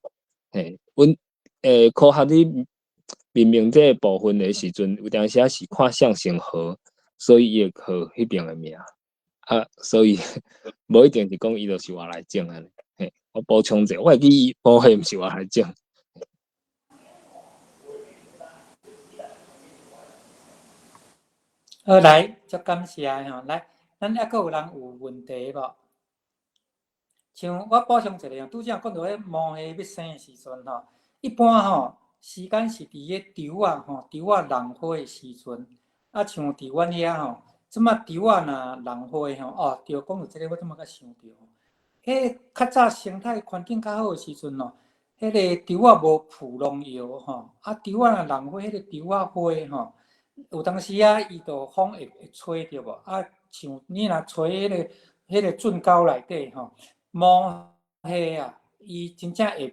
[SPEAKER 7] 嘿，阮科學佇命名這个部分的時陣，有當時仔是看啥先號，所以伊會號彼邊的名。啊，所以無一定是講伊就是外來種按呢，嘿，我補充者，我會記伊魔蝦毋是外來種。
[SPEAKER 1] 好，來，足感謝吼，來，咱猶閣有人有問題無？像我補充一下，拄才講到彼魔蝦欲生的時陣吼，一般吼時間是佇彼稻仔吼，稻仔弄花的時陣，啊，像佇阮遐吼。這馬稻仔若弄花吼，哦，對，講到這个，我這馬才想著吼，彼較早生態環境較好的時陣吼，彼个稻仔無撲農藥吼，啊，稻仔若弄花，彼个稻仔花吼，有當時啊，伊就風會吹著無？啊，像你若吹彼个圳溝內底吼，魔蝦啊，伊真正會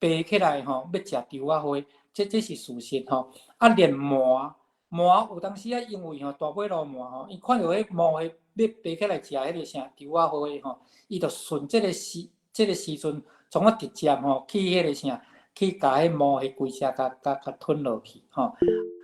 [SPEAKER 1] 爬起來吼，欲食稻仔花，這是事實吼。啊，連蟆。蟆有當時啊，因為吼大尾鱸鰻吼，伊看著彼魔蝦欲爬起來食彼个啥稻仔花吼，伊就順這个時陣，創啊直接吼去彼个啥，去共彼魔蝦規隻共吞落去吼。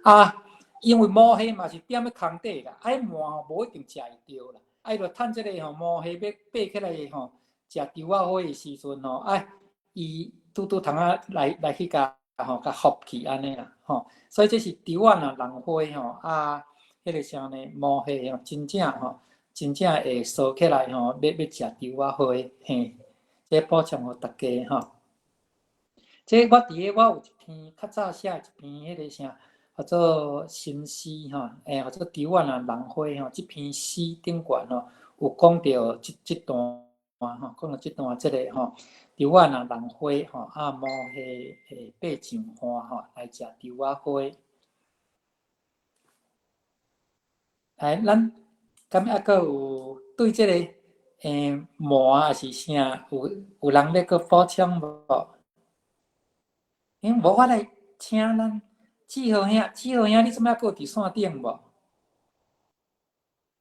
[SPEAKER 1] 啊，因為魔蝦嘛是踮咧空底啦，啊，彼鰻吼無一定食會著啦，啊，伊就趁這个吼魔蝦欲爬起來吼食稻仔花的時陣吼，啊，伊拄拄通啊來去共吼共伏去按呢啦。吼，所以這是稻仔若弄花吼，啊，彼个啥呢？魔蝦吼，真正吼，真正會趖起來吼，欲食稻仔花，嘿，這補充予大家吼。這我佇咧我有一篇較早寫一篇彼个啥，叫做新詩吼，叫做稻仔若弄花吼，這篇詩頂懸吼，有講著這段吼，講著這段這个吼。稻仔若弄花吼，啊，魔蝦會爬上岸吼，來食稻仔花。來，咱敢猶閣有對這個鰻抑是啥有人欲閣補充無？無我來請咱志豪兄，志豪兄，你這擺閣有佇線頂無？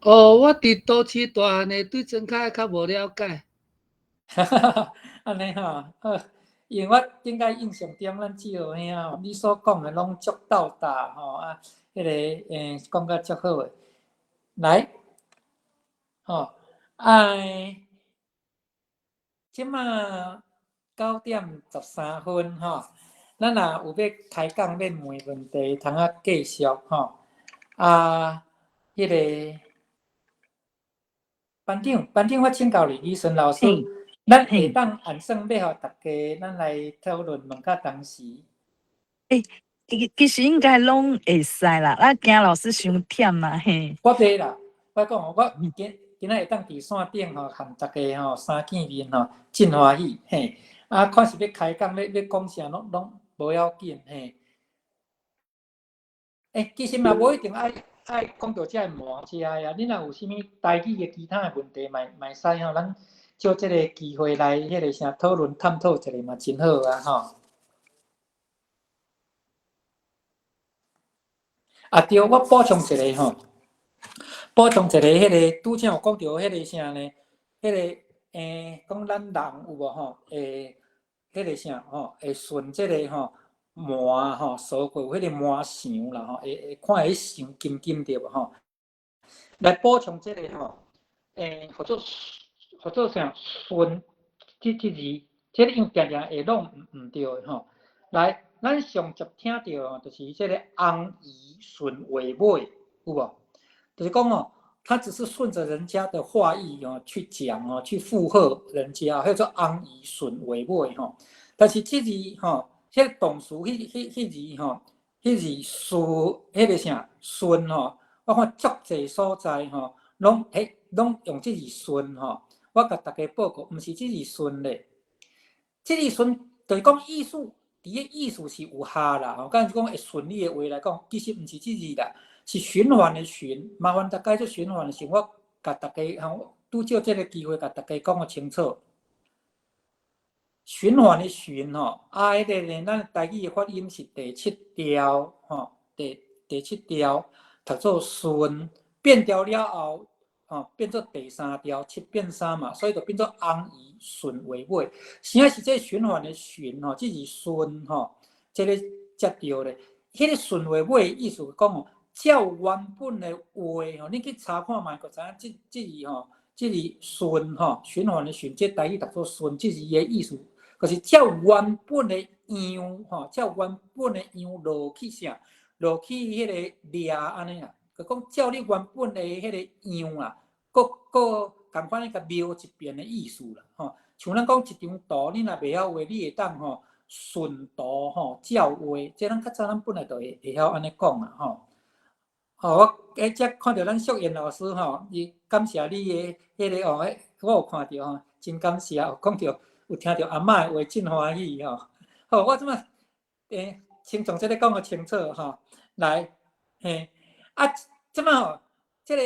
[SPEAKER 8] 哦，我佇都市大漢的，對莊跤較無了解。
[SPEAKER 1] 按呢吼，好，因為我頂擺印象中，咱志豪兄吼，你所講的攏足到達吼啊，彼個講甲足好的。來，吼，啊，這馬9點13分吼，咱若有欲開講欲問問題，通仔繼續吼。啊，彼個班長，班長，我請教你，李順老師，咱會當按算欲予大家，咱來討論問甲同時。
[SPEAKER 2] 其實應該攏會使啦，啊，驚老師傷忝嘛嘿。
[SPEAKER 1] 我袂啦，我講我今今仔會當佇線頂吼，和大家吼三見面吼，真歡喜嘿。啊，看是欲開講，欲講啥，攏攏無要緊嘿。其實嘛無一定愛愛講著這个鰻遮啊，你若有啥物台語的其他的問題，嘛嘛會使吼，咱借這个機會來彼个啥討論探討一下嘛，真好啊吼。啊對，我補充一下吼，補充一下彼个拄才有講著彼個啥呢？彼個講咱人有無吼？會彼個啥吼？會順這个吼鰻吼，趖過有彼個鰻相啦吼，會會看彼相金金對無吼？來補充這個吼，號做號做啥？順這這字，這個因定定會弄毋毋對的吼。來，咱上集聽著就是這個紅魚順話尾，有無？就是講哦，他只是順著人家的話意哦去講哦，去附和人家，叫做紅魚順話尾吼。但是這字吼，彼個動詞，彼彼彼字吼，彼字順，彼個啥順吼，我看足濟所在吼，攏彼攏用這字順吼。我共大家報告，毋是這字順咧，這字順就是講意思，佇個意思是有效啦。吼，敢是講會順你的話來講，其實毋是這字啦，是循環的循。麻煩大家做循環的循，我共大家吼，拄借這个機會共大家講予清楚。循環的循吼，啊，彼個呢，咱台語的發音是第七調吼，第第七調讀做順，變調了後，吼，變做第三調，七變三嘛，所以就變做紅魚順話尾。啥是這循環的循吼？這是順吼，這个才對咧。彼個順話尾意思講吼，照原本的話吼，你去查看覓，就知影這這字吼，這字順吼，循環的循，這台語讀做順，這字的意思，就是照原本的樣吼，照原本的樣落去啥，落去彼个掠按呢啦。就講照你原本的彼个樣啊，閣閣仝款咧共描一遍的意思啦，吼。像咱講一張圖，你若袂曉畫，你會當吼順圖吼照畫，這咱較早咱本來就會會曉按呢講啊，吼。吼，我這看著咱淑妍老師吼，伊感謝你的彼个哦，我有看著吼，真感謝，有講著有聽著阿嬤的話，真歡喜吼。好，我這擺先從這个講予清楚吼，來，嘿，啊，這擺吼，這个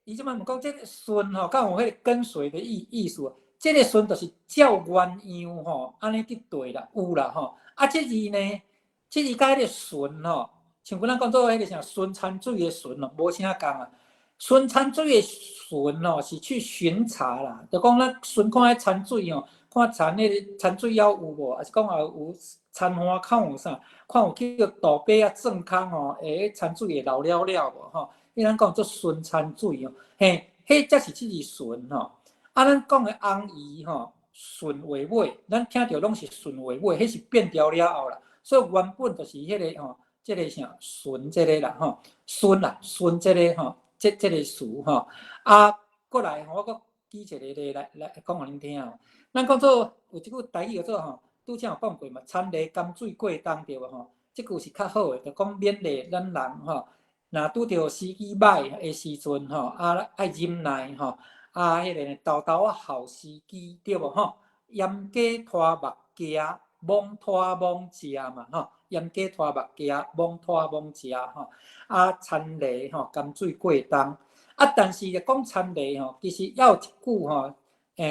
[SPEAKER 1] 伊這擺毋講這个順吼，敢有彼个跟隨的意意思？這个順就是照原樣吼，按呢去對啦，有啦吼。啊，這字呢，這字佮彼个巡吼，像阮咱講做彼个啥巡田水的巡咯，無啥仝啊。巡田水的巡吼，是去巡查啦，就講咱巡看彼田水吼，看田彼个田水猶有無，抑是講也有田岸口有啥，看有去予杜鱉仔鑽空吼，會田水會流了了無吼？彼咱講做巡田水吼，嘿，彼才是這字巡吼。啊，咱講的紅魚吼，順話尾，咱聽著攏是順話尾，彼是變調了後啦。所以原本就是彼个吼，這个啥巡這个啦吼，順啦順這个吼，這這个詞吼。啊，過來吼，我閣舉一個例來來講予恁聽吼。咱講做有一句台語叫做吼，拄才有講過嘛，田螺甘水過冬對無吼？這句是較好的，就講勉勵咱人吼，若拄著時機歹的時陣吼，啊愛忍耐吼。啊，彼个沓沓仔候時機對無吼？鹽雞拖目鏡，罔拖罔食嘛吼？鹽雞拖目鏡，罔拖罔食吼？啊，田螺吼，甘水過冬。啊，但是講田螺吼，其實猶有一句吼，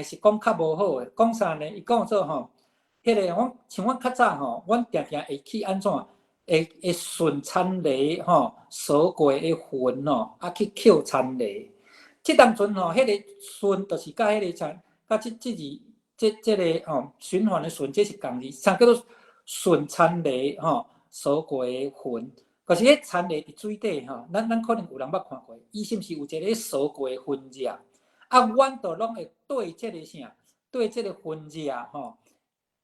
[SPEAKER 1] 是講較無好的，講啥呢？伊講做吼，彼個阮像阮較早吼，阮定定會去按怎？會順田螺吼，掃過的痕吼，啊去抾田螺。這當陣吼，彼個順就是佮彼個啥，佮這這字，這這个吼循環的循，這是仝字，啥叫做順田螺吼？掃過的痕，就是彼田螺佇水底吼，咱可能有人捌看過，伊是毋是有一个掃過的痕跡？啊，阮就攏會對這个啥，對這个痕跡吼，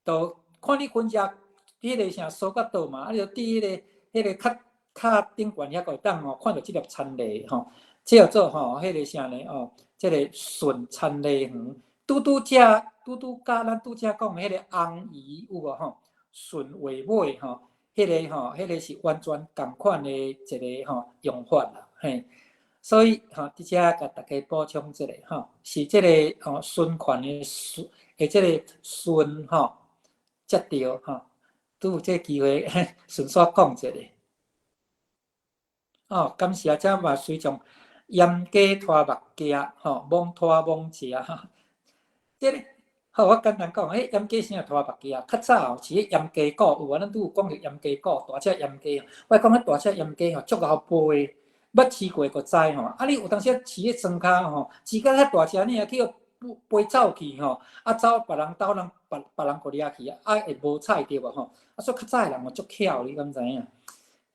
[SPEAKER 1] 就看你痕跡彼个啥掃甲佗嘛，啊，你就佇彼个較較頂懸遐個會當吼看著這粒田螺吼，這叫做吼彼個啥呢？哦，這個順田螺園，拄拄才拄拄佮咱拄才講彼個紅魚有無吼？順畫尾吼，彼個吼，彼個是完全仝款的一個吼用法啦，嘿。所以吼，佇遮共大家補充一下吼，是這個吼循環的循，的這個順吼，才對吼。拄有這個機會，順紲講一下。哦，感謝，這嘛隨從鹽雞拖目鏡吼，罔拖罔食吼。這個好，我簡單講，彼鹽雞啥拖目鏡？較早吼是彼鹽雞股，有無？咱拄有講著鹽雞股，大隻鹽雞。我講彼大隻鹽雞吼，足𠢕肥，捌飼過就知吼。啊，你有當時飼咧庄跤吼，飼甲較大隻爾，去予飛走去吼，啊走別人兜人，別別人予掠去啊，會無彩著無吼。啊，所以較早的人吼足巧，你敢知影？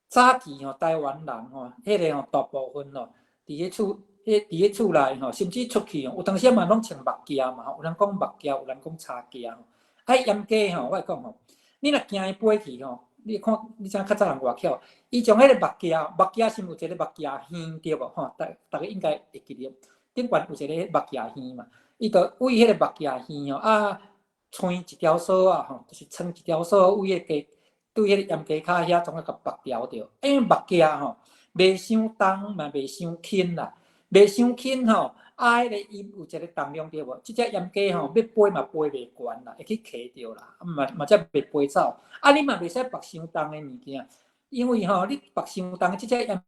[SPEAKER 1] 早期吼，台灣人吼，彼個吼大部分吼，佇咧厝，彼佇咧厝內吼，甚至出去吼，有當時嘛攏穿目鏡嘛吼，有人講目鏡，有人講柴鏡吼。啊，鹽雞吼，我會講吼，你若驚伊飛去吼，你看，你知影較早人偌巧，伊將彼個目鏡，目鏡是有一個目鏡耳對無吼？逐逐家應該會記得，頂懸有一個目鏡耳嘛，伊就為彼個目鏡耳吼，啊，穿一條索仔吼，就是穿一條索為彼個雞，對彼個鹽雞跤遐總啊共縛牢著。因為目鏡吼，袂傷重嘛，袂傷輕啦，袂傷輕吼，啊，彼個伊有一個重量對無？這隻鹽雞吼，欲飛嘛飛袂懸啦，會去卡著啦，啊嘛嘛才袂飛走。啊，你嘛袂使縛傷重的物件，因為吼，你縛傷重，這隻鹽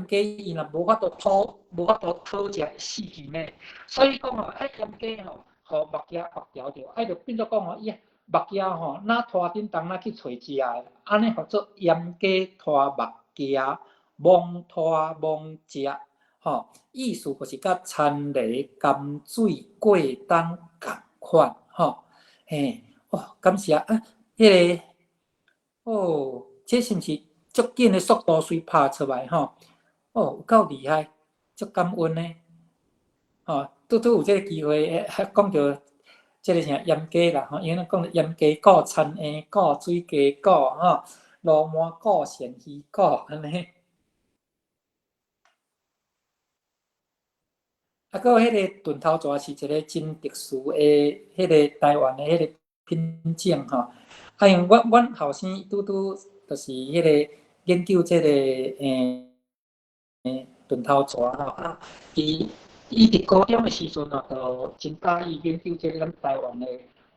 [SPEAKER 1] 雞伊若無法度討，無法度討食死去呢。所以講吼，啊鹽雞吼，予目鏡縛牢著，啊就變做講吼，伊目鏡吼，若拖叮當若去揣食的，按呢號做鹽雞拖目鏡，罔拖罔食，吼，意思就是佮田螺甘水過冬仝款，吼，嘿，哦，感謝啊，彼個，哦，這是毋是足緊的速度隨拍出來吼？哦，有夠厲害，足感恩的，吼，拄拄有這個機會，講著這個啥鹽雞啦，吼，因為咱講著鹽雞股、田蠅股、水雞股，吼，鱸鰻股、鱔魚股，按呢。啊，閣彼個鈍頭蛇是一個真特殊的彼個台灣的彼個品種吼。啊，因為阮後生拄拄就是彼個研究這個鈍頭蛇吼，啊，伊佇高中的時陣啊，就真佮意研究這個咱台灣的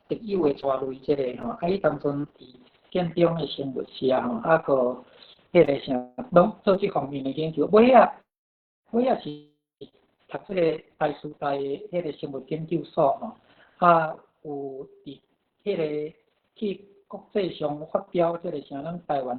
[SPEAKER 1] 特有的蛇類這個吼。啊，伊當陣佇建中的生物社吼，啊，閣彼個啥，攏做這方面的研究。尾仔，尾仔是讀這個台師大的彼個生物研究所吼，啊，有佇彼個去國際上發表這個啥，咱台灣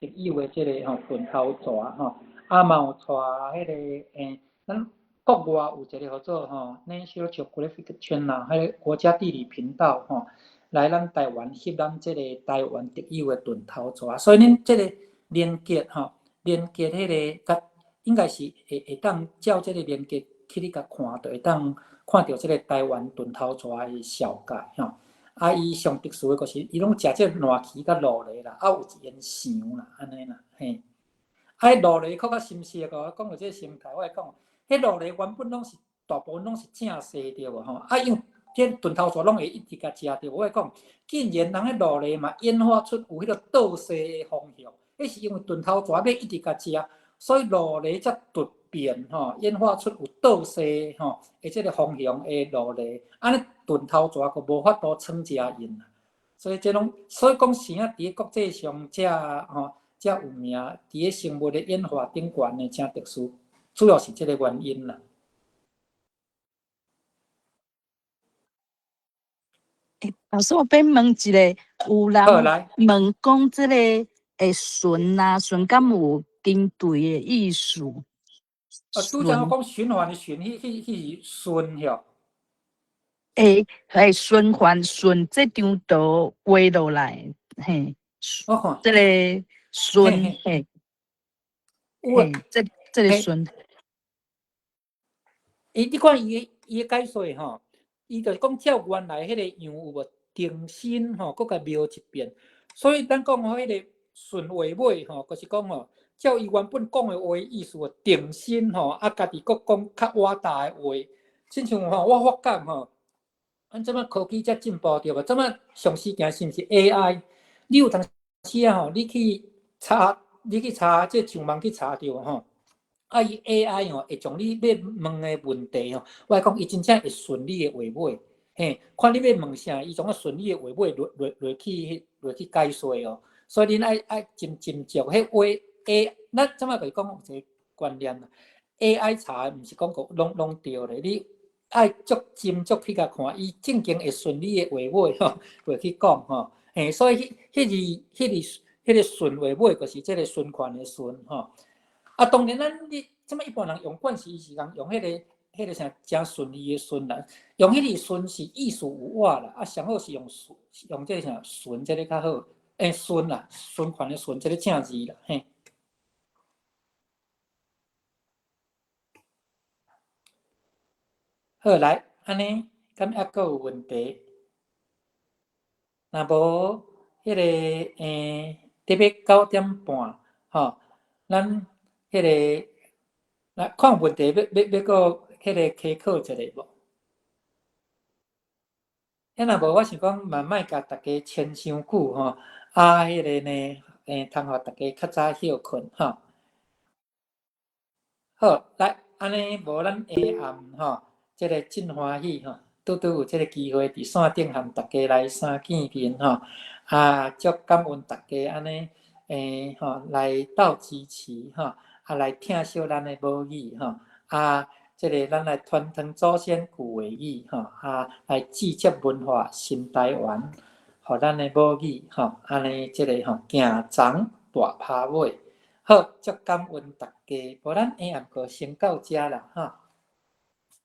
[SPEAKER 1] 特有的這個吼鈍頭蛇吼，啊嘛有帶彼個咱國外有一個號做吼 National Geographic Channel，彼個國家地理頻道吼，來咱台灣翕咱這個台灣特有的鈍頭蛇，所以恁這個連結吼，連結彼個佮應該是會當照這個連結去你共看，就會當看著這個台灣鈍頭蛇的紹介吼。啊，伊上特殊的就是伊攏食這爛蜞佮蘆螺啦，啊有一緣翔啦，按呢啦，嘿。啊，彼蘆螺較較深色哦，講著這個生態，我會講，彼蘆螺原本攏是大部分攏是正生對無吼？啊，因為這鈍頭蛇攏會一直共食著，我會講，竟然人彼蘆螺嘛演化出有彼個倒生的方向，彼是因為鈍頭蛇欲一直共食，所以蘆螺才突變吼，演化出有倒生吼的這個方向的蘆螺，按呢鈍頭蛇閣無法度闖食𪜶啦。所以這攏，所以講生啊，佇咧國際上遮吼遮有名，佇咧生物的演化頂懸的誠特殊，主要是這個原因啦。
[SPEAKER 2] 欸，老師，我欲問一个，有人
[SPEAKER 1] 好，來。
[SPEAKER 2] 問講這个會循啊，循敢有跟隨的意思？
[SPEAKER 1] 啊，拄才我講循環的循，彼是順吼。
[SPEAKER 2] 欸，會循環順這張圖畫落來，嘿，
[SPEAKER 1] 我看。
[SPEAKER 2] 這个順，嘿，
[SPEAKER 1] 有啊，
[SPEAKER 2] 這個順。
[SPEAKER 1] 欸，你看伊的解說吼，伊就是講照原來彼個樣有無重新吼，閣共描一遍。所以咱講吼，彼个順話尾吼，就是講吼，照伊原本講的話意思，重新吼，啊，家己閣講較偉大的話。親像吼，我發覺吼，咱這擺科技遮進步對無？這擺上時行是毋是 AI？你有當時啊吼，你去查，這上網去查著吼。啊，伊 AI 吼會將你欲問的問題吼，我講伊真正會順你的話尾，嘿，看你欲問啥，伊總愛順你的話尾落落落去落去解說哦。所以恁愛真斟酌彼話 A，咱這擺就是講有一個觀念啦。AI 查的毋是講個攏對咧，你愛足斟酌去共看，伊正經會順你的話尾吼落去講吼。嘿，所以彼個順話尾就是這個循環的循吼。啊，當然咱你這擺一般人用慣時是人用彼個啥誠順利的順啦，用彼個順是意思有倚啦，啊，上好是用順用這個啥順這個較好，欸，順啦，循環的順這個正字啦，嘿。好，來，按呢，敢猶閣有問題？若無，彼個欸，佇欲9點半，吼，咱彼个來看問題，欲閣彼个開課一下無？啊，若無，我想講嘛莫共大家牽傷久吼，啊，彼个呢，欸，通予大家較早歇睏吼。好，來，按呢無咱下暗吼，這个真歡喜吼，拄拄有這个機會佇線頂和大家來相見面吼，啊，足感恩大家按呢，欸，吼，來鬥支持吼。啊，來疼惜咱的母語吼，啊，這个咱來傳承祖先舊話語吼，啊，來支持文化新台灣，予咱的母語吼，按呢這个吼行長大拍尾，好，足感恩大家，無咱下暗閣先到遮啦，吼。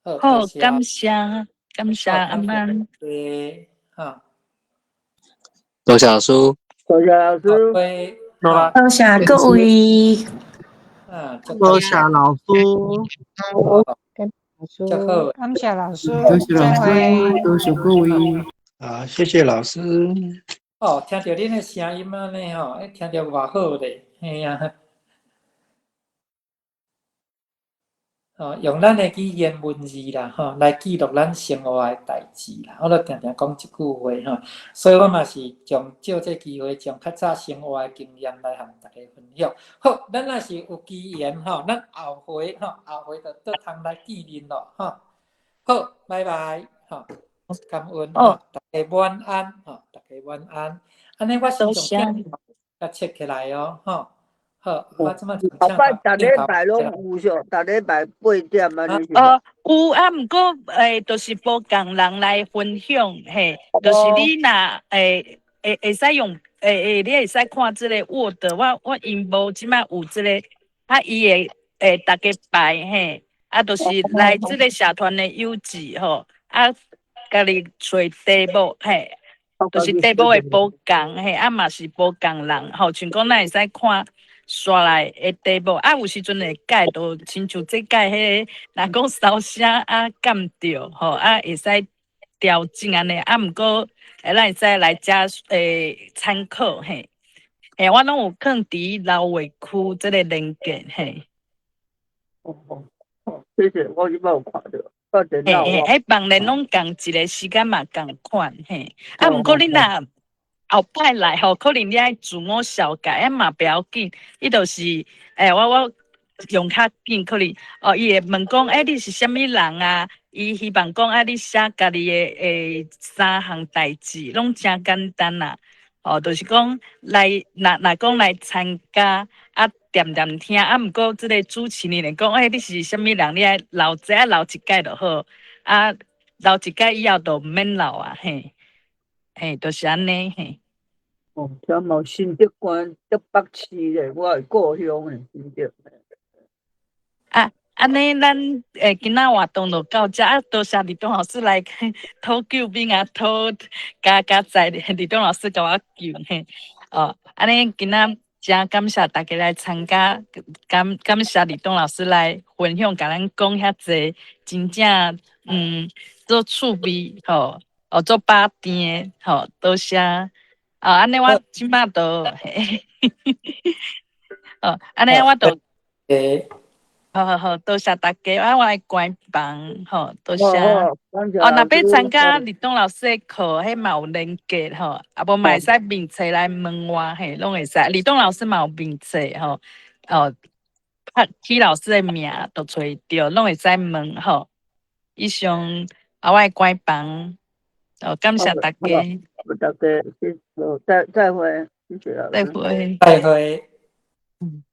[SPEAKER 1] 好，
[SPEAKER 2] 好，
[SPEAKER 1] 多謝，
[SPEAKER 2] 感謝，感謝阿曼。
[SPEAKER 1] 對，哈。
[SPEAKER 7] 多謝老師。
[SPEAKER 9] 多謝老師。
[SPEAKER 5] 多謝各位。
[SPEAKER 8] 多謝老師。
[SPEAKER 10] 感謝老師。
[SPEAKER 6] 多謝老師，多謝各位。
[SPEAKER 11] 啊，謝謝老師。
[SPEAKER 1] 哦，聽著恁的聲音按呢吼，聽著偌好咧，嘿啊。哦，用咱的語言文字啦，吼，來記錄咱生活的代誌啦。我都定定講這句話吼，所以我嘛是將藉這機會，將較早生活的經驗來和大家分享。好，咱若是有機緣吼，咱後回吼，後回就倒通來見面咯，吼。好，拜拜，吼，感恩，吼，大家晚安，吼，大家晚安。按呢，我先將鏡頭共切起來哦，吼。好，我這擺
[SPEAKER 9] 後擺逐禮拜攏有上，逐禮拜8點按呢是。
[SPEAKER 2] 有啊，毋過欸，就是無仝人來分享，嘿，就是你若欸會使用，欸欸，你會使看這個 Word，我𪜶無這擺有這個，啊，伊會欸逐个拜嘿，啊，就是來這個社團的有志吼，啊，家己揣題目嘿，就是題目會無仝嘿，啊嘛是無仝人吼，像講咱會使看。刷來的題目，啊，有時陣會改，就親像這改彼个，若講燒聲啊，減著吼，啊，會使調整按呢，啊，毋過，欸，咱會使來遮欸參考嘿，欸，我攏有囥佇老話區這个連結嘿。
[SPEAKER 9] 哦哦，好，謝謝，我這擺有看著。
[SPEAKER 2] 嘿嘿，彼網頁攏仝一个時間嘛仝款嘿，啊，毋過你若。後擺來吼，可能你愛自我紹介，啊嘛不要緊，伊就是，欸，我用較緊，可能哦，伊會問講，欸，你是啥物人啊？伊希望講，啊，你寫家己的欸三項代誌，攏誠簡單啦。哦，就是講來，若講來參加，啊，恬恬聽，啊，毋過這个主持人會講，欸，你是啥物人？你愛留這留一擺就好，啊，留一擺以後就毋免留啊，嘿。嘿，就是按呢嘿。
[SPEAKER 9] 哦，聽嘛新竹縣竹北市咧，我的故鄉的新竹。
[SPEAKER 2] 啊，按呢，咱今仔活動就到遮，啊，多謝李東老師來討救命啊，討加加載李東老師共我救嘿。哦，按呢今仔誠感謝大家來參加，感謝李東老師來分享，共咱講遐濟，真正做趣味吼，哦做飽甜的吼，多謝。哦，按呢我這擺就，哦，按呢我就。好好好，多謝大家，啊，我來關房，吼，多謝。哦，若欲參加李東老師的課，彼嘛有連結吼，啊無嘛會使面冊來問我，嘿，攏會使。李東老師嘛有面冊吼，哦，拍許老師的名就揣著，攏會使問吼。以上，啊，我來關房，哦，感謝大家。
[SPEAKER 9] 大家，謝謝，再會，謝謝老師。
[SPEAKER 2] 再會。
[SPEAKER 1] 再會。
[SPEAKER 2] 嗯。